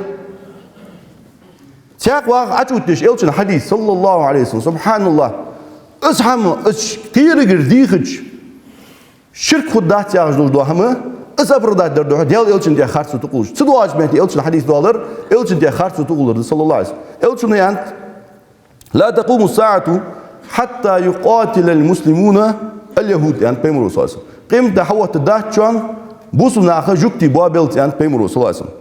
Цхьаькха ваха Ӏочуоттадеш Элчан хьадис, саллаллахӀу Ӏалайхи ва саллам, субхьаналлахӀ. Из хӀама, из кхерагара дийхача, ширк хургдац яхаш долаш дола хӀама, Из оправдать дар духьа, Даьла Элчана тӀа харцо тӀакхувлаш. Цу дуьхьа мехка Элчан хьадис доалар, Элчана тӀа харцо тӀакхувлар да, саллаллахӀу Ӏалайхи ва саллам. Элчано аьннад: «لا تقوم الساعة حتى يقاتل المسلمون اليهود», аьннад пайхамаро, саллаллахӀу Ӏалайхи ва саллам. Къематди хьахӀоттаргдац шоана, бусалба наха жугтий боабеллалца, аьннад пайхамаро, саллаллахӀу Ӏалайхи ва саллам.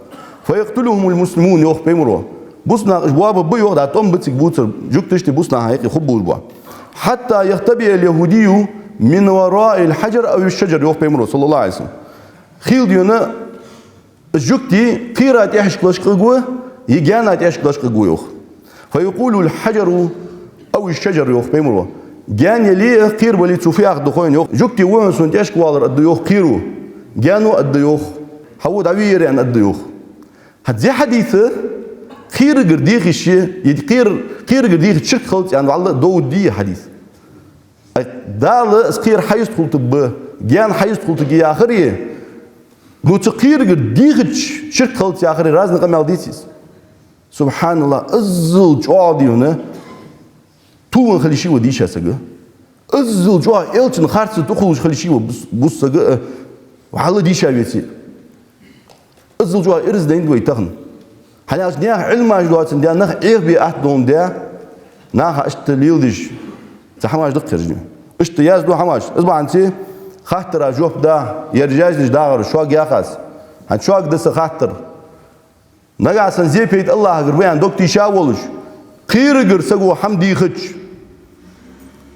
«فيقتلهم المسلمون», йоах пайхамаро. Бусалба наха уж боабергба, йоах, да, тӀом ба цига бувцар, жугташта бусалба наха юкъе хургболаш ба. «حتى يختبئ اليهودي من وراء الحجر أو الشجر», йоах пайхамаро, саллаллахӀу Ӏалайхи ва саллам. Хийла дийна, из жугти кхера тӀехьашка лочкъаргва, е гаьна тӀехьашка лочкъаргва, йоах. «فيقول الحجر أو الشجر», йоах пайхамаро. Гаьна яле а, кхера бале а, цо фу яхаргда хой хьона, йоах. Жугти ва хьона сона тӀехьашка валар, аргда, йоах, кхеро. Гаьно аргда, йоах. Хьо ва дӀавеяр, аьнна, аргда, йоах. ХӀаьта из хьадис кхерагара дехаш я, е кхера, кхерагара дехача ширк хилац аьнна, валлахӀи, довод дий из хьадис. Ай, Дала из кхера хьайистхулийтаргба, гаьна хьайистхулийтаргья яхар а, ну, цу кхерагара дехача ширк хилац яхар а разный къамаьл деций из? СубхьаналлахӀ, иззал чӀоагӀа дийна, туван хила йиш я ва дийша саг. Иззал чӀоагӀа Элчана харцо тӀакхувлаш хила йиш я ва бус-, бусалба саг, э, валлахӀи, дийша веце. Иззал чӀоагӀа ираз дайнад вай тахан. ХӀана аьлча наьха Ӏилмаш доацандаь, нах Ӏехабе атта доландаь, наха иштта леладеш, цхьа хӀамаш да-кх ераш. Иштта язду хӀамаш. Из бахьанца хаттара жоп да, ер жаздеш дагӀар шуга яхаш. ХӀанз шуга да са хаттар. Нагахьа санна зе пайда АллахӀагара ба аьнна дог тийша волаш, кхерагара саго хӀама дийхача,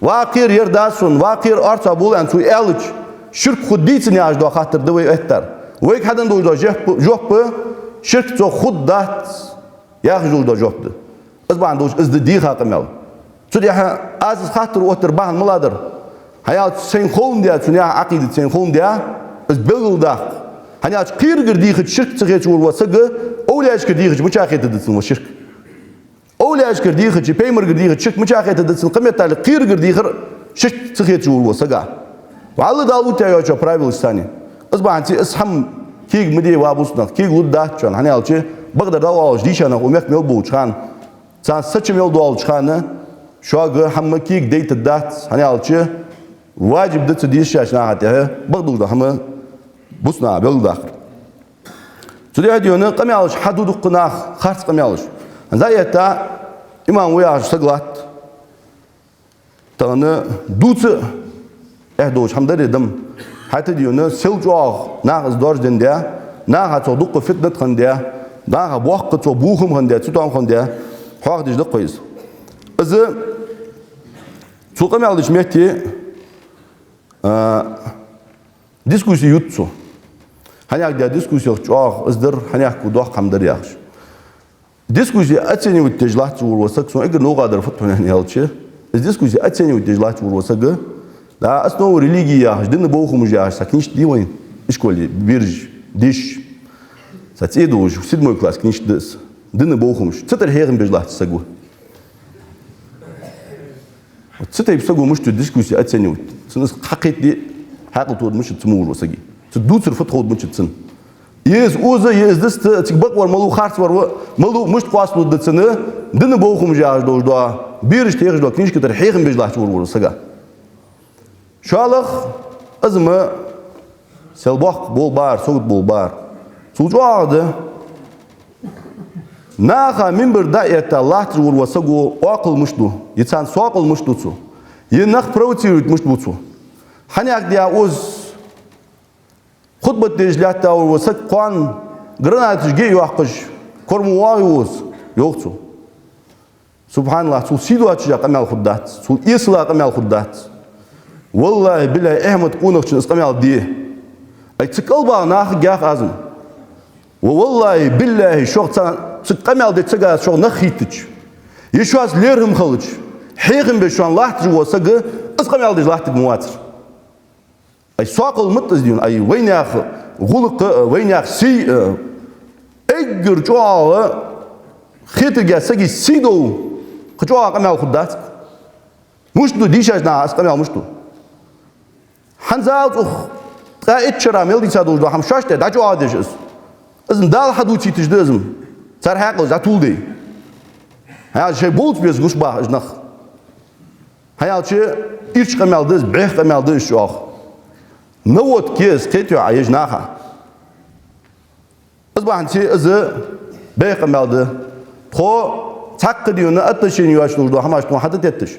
«Ва кхера, ер дац сона, ва кхера, орцагӀбола», аьнна цо аьлча, ширк хургдий цунна яхаш дола хаттар да вай эттар. Вайга хьаденна долаш дола жоп, жоп, ширк цох хургдац яхаш долаш дола жоп да. Из бахьан долаш из да дийха къамаьл. Цу тӀехьа аз из хаттар оттадар бахьан малагӀа дар? ХӀана аьлча сайна ховндаь, цу наьха Ӏакъида сайна ховндаь, из белгалдаккха. ХӀана аьлча кхерагара дийхача ширк ца хеташ вар ва саг, овлияшкара дийхача мича хетаргда цунна ва ширк? Овлияшкара дийхача, пайхамарагара дийхача ширк мича хетаргда цунна, кхыметтел кхерагара дийхар ширк ца хеташ вар ва саг? ВаллахӀи, Дала оттаяь йоацача правилаш санна. Из бахьанца из хӀама кега ма де, ва бусалба нах, кегалургдац шоана, хӀана аьлча бакъдар дӀаоалаш дийша нах укх мехка мел болча хана, царна са чу мел долча хана, шуга хӀама кега дайтаргдац, хӀана аьлча важиб да цу дешаш наха тӀехьа бакъдолаш дола хӀама бусалба наха белгалдаккхар. Цу тӀехьа дийна къамаьлаш хьаду дукха наха, харц къамаьлаш. ХӀанз а этта, имам ва яхаш саг латт. Тахан дувца эхь долаш хӀама дар из дам. ХӀаьта дийна сел чӀоагӀа наха из доаржадаь, наха цох дукха фитнат хиннад, наха боккха цох бохам хиннад, цу тӀом хиннад, хьоахадеш да-кх вай из. Из цо къамаьл деча метте, а, дискуссия ютт цо. ХӀанех даь дискуссех чӀоагӀа из дар, хӀанех ку доккха хӀама дар яхаш. Дискуссия оценивать деш латташ вар ва саг, сона эггара новкъа дар фуд хьона аьлча, из дискуссия оценивать деш латташ вар ва саг, да, «Основы религии» яхаш, дина бохамаш яхаш, цхьа книжка дий вайна ишколе бераша деш. Цхьа цӀе долаш, седьмой класс книжка да из. Дина бохамаш. Цу тӀара хьехам беш латташ саг ва. Вот цу тайпа саго мишта дискуссия оценивать? Цунна из хьакхетаде хьаькъал тоъаргда мишта ца мугӀар ва сага? Цу дувцар фуд ховргда мишта цунна? Е из оза, е из диста, цига бакъвар малув, харцвар ва малув, мишта къоасталургда цунна дина бохамаш яхаш долаш дола, берашта хьехаш дола книжка тӀара хьехам беш латташ вар ва саг? ШоллагӀа, из ма сел боккха болх бар, сагот болх бар. Цул чӀоагӀа да наха минбар дӀа а этта латташ вар ва саго оакхал мишта ду, е царна соакъал мишта ду цо, е нах провоцировать мишта ду цо. ХӀанех даь оза хутбат деш латта вар ва саг, кхоана гранаташ ге а йоаккхаш, корму вагӀий оза, йоах цо. СубхьаналлахӀ, цул сий доацаш къамаьл хургдац, цул эсала къамаьл хургдац. ВаллахӀи, биллахӀи, эхь ма да къонахчун из къамаьл де. Ай, цу кӀалбагӀа наха гех аз-м. Ва валлахӀи, биллахӀи, шух цхьа, цу къамаьл деча сага шух нах хийттача, е шоаш лерхӀам хилча, хьехам беш шоана латташ вола саг из къамаьл деш латтарг ма вацар. Ай, соакъал ма да из дийна, ай, вайнаьха гӀулакх а, вайнаьха сий а, эггара чӀоагӀа хетаргья сага сий дов, кхы чӀоагӀа къамаьл хургдац. Мишта ду дийшача наха из къамаьл, мишта ду? ХӀанзалца укх ткъаь итт шера мел дийца долаш дола хӀама шоашта дӀачӀоагӀдеш из. Из-м Дала хьадувцийташ да из-м. Цар хьаькъалаш дӀатоладе. ХӀанз шоай болча беса гуш баха уж нах. ХӀана аьлча, ирча къамаьл да из, бӀеха къамаьл да из чӀоагӀа. Наводка я из, кхетий Ӏа, ежа наха? Из бахьанца из бехк къамаьл да. Тхо цхьаккха дийна отношени йоацаш долаш дола хӀамаш тхона хьатӀатетташ.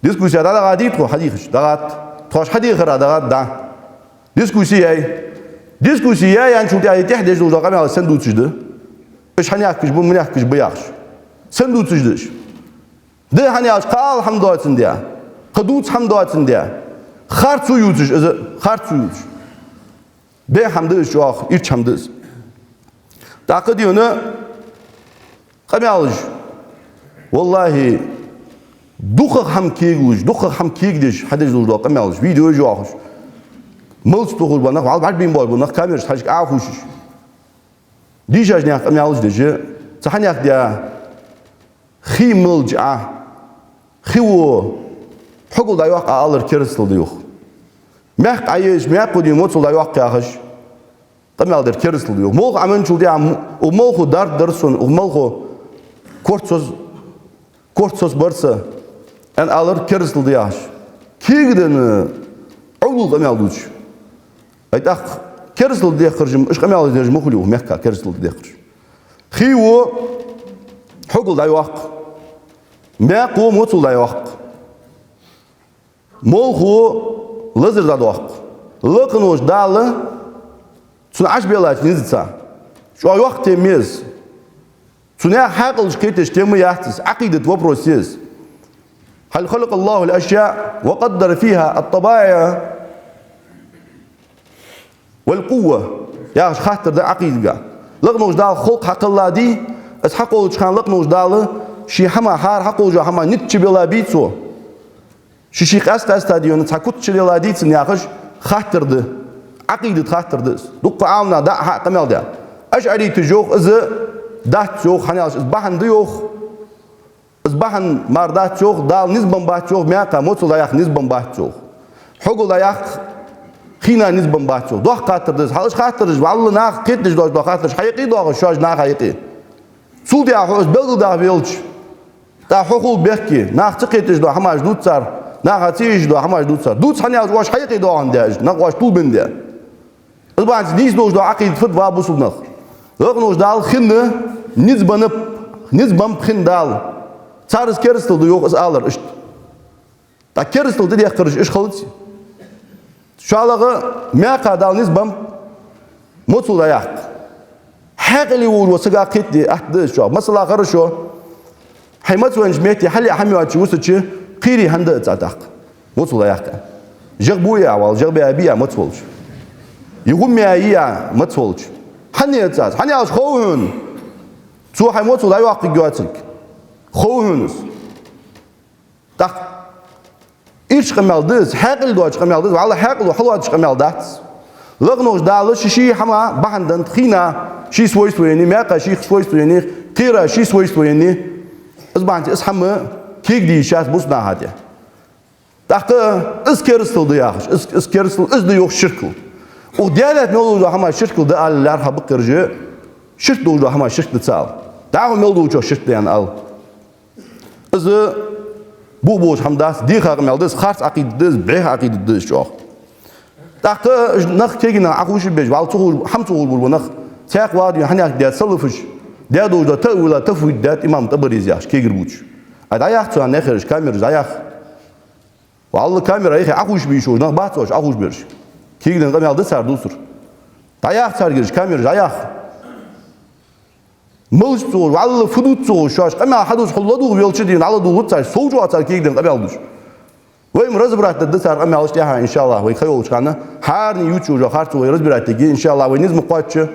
Дискуссия дӀадахьа дий тхо хьадийхача? ДӀагӀатт. Тхоаш хьадехар а дӀагӀатт, дӀа. Дискуссия яй. Дискуссия яй аьнначул тӀехьа тӀехьа деш долаш дола къамаьл сен дувцаш да? Уж хьанехкаш ба, манехкаш ба яхаш. Сен дувцаш да уж? Да хьона аьлча, кхы ала хӀама доацандаь, кхы дувца хӀама доацандаь, харцо ювцаш из, харцо ювцаш. Бехк хӀама да из чӀоагӀа, ирча хӀама да из. ТӀаккха дийна къамаьлаш, валлахӀи, дукхагӀа хӀама кегалуш, дукхагӀа хӀама кегадеш хьадеш долаш дола къамаьлаш, видеош йоахаш, малча тохаш бола нах, вӀалла бӀаргбайна бола нах, камерашта хьажкӀа Ӏохувшаш. Дийшача наьха къамаьлаш деш, цу хьанехк дий, хий мелча Ӏа, хий во хьогал дӀайоаккх Ӏа алар керастал да йоах. Маькх Ӏа еш, маькх во дийна моцал дӀайоаккх яхаш, къамаьл дар керастал да йоах. Молха Ӏа менначул тӀехьа, м-, укх молхо дарба дар сона, укх молхо корта соз-, корта соцабар са, аьнна алар керастал да яхаш. Кегаденна Ӏовдал къамаьл дувцаш. Ай тӀаккха керастал дехкаржам, уж къамаьл дераш ма хулий укх мехка керастал дехкарж. Хий во хьогал дӀайоаккх, маькх во моцал дӀайоаккх, молха во лазар дӀадоаккх. Лакхаволча Дала цунна Ӏаш беллача низаца чӀоагӀа йоккха тема я из. Цу наьха хьаькъалаш кхеташ тема яц из, Ӏакъидат вопрос я из. هل خلق الله الأشياء وقدر فيها الطبائع والقوة яхаш хаттар да Ӏакъидага. Лакхаволча Дала халкъ хьакхелладий, из хьакхоллача хана лакхаволча Дала ший хӀама, хӀара хьакхоллача хӀама низ чубелла бий цо? Ший-ший къаьст-къаьста дийна цхьа куц чулелла дийцад яхаш хаттар да. Ӏакъидат хаттар да из. Дукха Ӏаламнаха дӀа-хьа къамаьл даь. АшӀариташа йоах, из дац йоах, хӀана аьлча из бахьан да йоах. Из бахьан мара дац йоах, Дала низ бенна бац йоах, маькха моцал дӀаяккха низ бенна бац йоах. Хьогал дӀаяккха хий низ бенна бац йоах. Доккха хаттар да из. Хьал уж хаттараш, вӀалла наха кхетадеш дола хаттараш хьаюкъе доагӀаш, шоаш наха юкъе. Цул тӀехьа хьо из белгалдаха велча, тӀаккха хьо хул бехке, наха ца кхеташ дола хӀамаш дувц цар, наха ца эшаш дола хӀамаш дувц цар. Дувц, хӀана аьлча оаш хьаюкъе доагӀандаь уж, наха оаш тувлабеннадаь. Из бахьанца нийса долаш дола Ӏакъидат фуд, ва бусалба нах? Лакхаволча Дала хинна низ беннаб, низ беннаб хинна Дала. Цар из керастал да йоах из алар иштта. ТӀаккха керастал тӀадехкараш уж хилац. ШоллагӀа, маькха Дала низ беннаб, моцал дӀаяккха. Хьаькъале волаш вола сага кхетаде атта да из чӀоагӀа. Масала, хорошо, хьай маца веннача метте хьалъяь хӀама йоацача вусача кхерий хӀана да из тӀаккха? Моцал дӀаяккха. ЖагӀа бу яь валла, жагӀа баь бий яь маца волча? Е гӀум яь йий яь маца волча? ХӀана яц из? ХӀана аьлча хов хьона, цо хьай моцал дӀайоаккхаргйоацилга. Хов хьона из. ТӀаккха ирча къамаьл да из, хьаькъале доацача къамаьл да из, вӀалла хьаькъало хьалоацача къамаьл дац. Лакхаволча Дала ший-ший хӀама бахьан деннад, хий ший свойство еннай, маькха ший свойство еннай, кхера ший свойство еннай. Из бахьанца из хӀама кегадеш дац бусалба наха тӀа. ТӀаккха из керастал да яхаш, из, из керастал, из да йоах ширкал. Укх даь-даьтта мел долаш дола хӀама ширкал да ала лаьрхӀа бакъ яржа, ширк долаш дола хӀама ширк да ца ала. ДӀахо мел долчох ширк да аьнна ала. Из бух болаш хӀама дац, деха къамаьл да из, харц Ӏакъидат да из, бӀеха Ӏакъидат да из чӀоагӀа. ТӀаккха нах кегий нах Ӏохувшабеш, вӀалла ца ховш, хӀама ца ховш бола нах, цхьаькха вагӀа дийна хьанехк даьд салафаша, даь долаш дола таъвила тафвид даьд имам ТӀабарийс яхаш, кегар бувцаш. Ай, дӀаяккха цу наьхараш камераш, дӀаяккха. ВӀалла камера юхе Ӏохувшабе йиш йолаш нах бац оаш Ӏохувшабераш. Кегий ден къамаьл да цар дувцар. ДӀаяккха царгара уж камераш, дӀаяккха. Малаш ца ховш, вӀалла фу дувц ца ховш, шоаш къамаьл хьадувца хьо ладувгӀа велча дийна, дӀаладувгӀац цар, сов чӀоагӀа цар кегий ден къамаьл дувц. Вай-м разобрать дергда цар къамаьлаш тӀехьа, иншаллахӀ, вай ха йолча хана, хӀаране ювцаш йола харцо вай разбирать дергда, иншаллахӀ, вай низ ма кхоачча,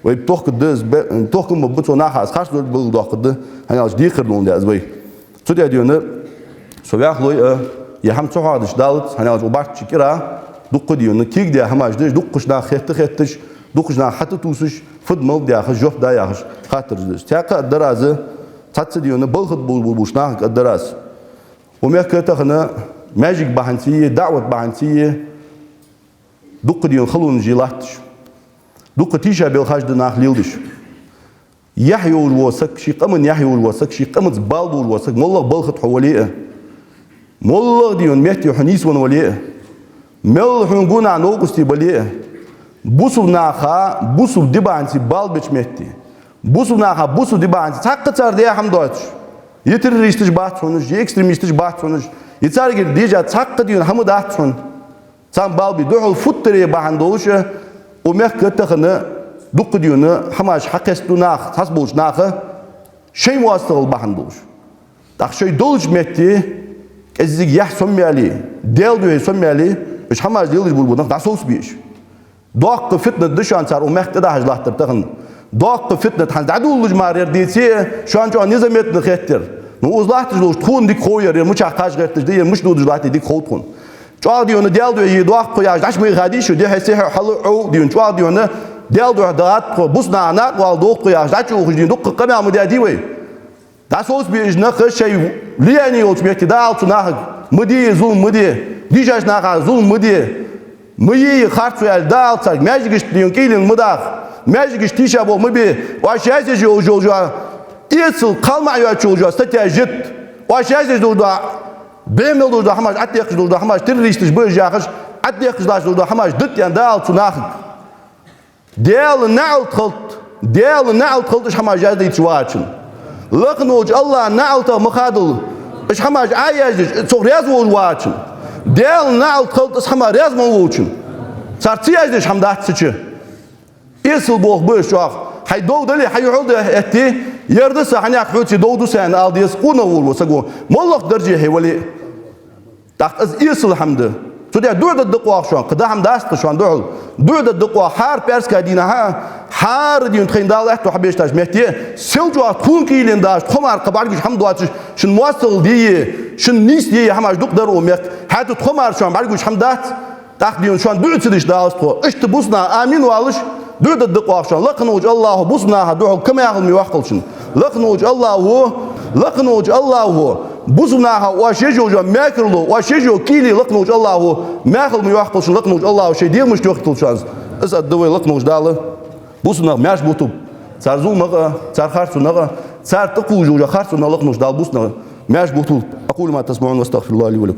вай тохкаргда из, бе-, тохкам бергба цо наха, из харц дерг белгалдоаккхаргда, хӀана аьлча декхар долаш да из вай. Цу тӀа дийна со ваьхалой а, е хӀама ца хьоадеш далац, хӀана аьлча укх барт чу кӀира дукха дийна кегий даь хӀамаш деш, дукхача наха хетта хетташ, дукхача наха хьатӀатувсаш, фуд-малад яхаш, жоп да яхаш хаттараш деш. Цхьаькха а дар аз, цхьацца дийна балха тӀа болаш болча нахага а дар аз. Укх мехка тахан маьждиг бахьанце, даӀват бахьанце дукха дийна халонаш я латташ. Дукха тийшабелхаш да нах леладеш. Яхь йолаш вола саг, ший къаман яхь йолаш вола саг, ший къаманца бала болаш вола саг, моллагӀа балха тӀа хьо вале а, моллагӀа дийна метте хьо нийсвенна вале а, мел хьона гонахьа новкъостий бале а, Бусалба наха бусалба ди бахьанца бала беча метте, бусалба наха бусалба ди бахьанца цхьаккха цар даь хӀама доацаш, е террористаш бац хьона уж, е экстремисташ бац хьона уж, е царгара дежа цхьаккха дийна хӀама дац хьона. Царна бала бе духьал футтаре бахьан долаш, укх мехка тахан дукха дийна хӀамаш хьакхестаду наха, цхьаболча наха шоай моастагӀал бахьан долаш. ТӀаккха шоай долча метте кӀезига яхь сомаяьле, Даьла духьа сомаяьле, уж хӀамаш лелаш болаш бола нах дӀасовцабе уж. Доккха фитнат да шоана цар укх мехка тӀадахьаш латтар тахан. Доккха фитнат хӀанз дӀадолалуш мара яр деце, шоана чӀоагӀа незаметно хетар. Ну, из латташ долаш тхона дика хов яр, ер мичахьа кхаж гӀерташ да, ер мишта додаш латт дика хов тхона. ЧӀоагӀа дийна Даьла духьа дӀадоаккх яхаш дӀачу ма хадий шу, дехьа-сехьа хьал-, Ӏу дийна, чӀоагӀа дийна Даьла духьа дӀадоаккх, бусалба наха накъавала доаккх яхаш дӀачуухаш дийна дукха къамаьл ма даьдий вай. ДӀасовцабе уж нах шоай влияни йолча метте, дӀаала цу нахага: ма де зулам, ма де, дийшача наха зулам ма де, ма е харцо аьле, дӀаала царга, маьждигашта дийна кӀийлен ма даха, маьждигаш тийша болх ма бе, оаш язъеш йолаш йола, эцал кхалмаӀа йоацаш йола статьяш йита, оаш язъеш долаш дола, бӀемел долаш дола хӀамаш, Ӏотехкаш долаш дола хӀамаш, террористаш ба уж яхаш, Ӏотехкаш долаш дола хӀамаш дита аьнна дӀаала цу нахага. Даьла наӀалт хилда, Даьла наӀалт хилда уж хӀамаш яздаьча вахачунна. Лакха волча АллахӀа наӀалтах ма хадалва уж хӀамаш Ӏояздеш, цох раьза волаш вахачунна. Даьла наӀалт хилда из хӀама раьза ма волчунна. Цар ца яздеш хӀама дац цу чу. Эсала болх ба уж чӀоагӀа. Хьай дов дале, хьай юхьал да этте, ер да са хьанех хьоце дов ду са аьнна ала деза къонах волча саго, моллагӀча дарже хье вале а. ТӀаккха из эсала хӀама да. Цудухьа дуӀа дергда-кх оаха шоана, кхы даа хӀама дац-кх шоана духьал. ДуӀа дергда-кх оаха хӀара пӀаьраска дийнахьа, хӀара дийнахьа тхона Дала аьттув хьабеш таш метте, сел чӀоагӀа тхона кӀийлен даш, тхо мара кхы бӀаргагуш хӀама доацаш, шун моастагӀал дийя, шун нийса дийя хӀамаш дукха дар укх мехка. ХӀаьта тхо мара шоана бӀаргагуш хӀама дац. ТӀаккха дийнахьа шоана дуӀа ца деш далац тхо. Иштта бусалба наха амин оалаш, дуӀа дергда-кх оаха шоана. Лакха волча АллахӀа бусалба наха духьал кхы маьхал ма йоаккхалда шун. Лакха волча АллахӀа, лакха волча АллахӀа бусалба наха оаш еш йола маькарло, оаш еш йола кӀийле лакха волча АллахӀа маьхал ма йоаккхалда шун, лакха волча АллахӀа шоай дегӀамашта йохийталда шоана. Из аргда вай лакха волча Дала. Бусалба нах маьрша буталба цар зуламах а, цар харцонах а, цар тӀакхувш йола харцонах лакха волча Дала бусалба нах маьрша буталба. أقول ما تسمعون وأستغفر الله لي ولكم.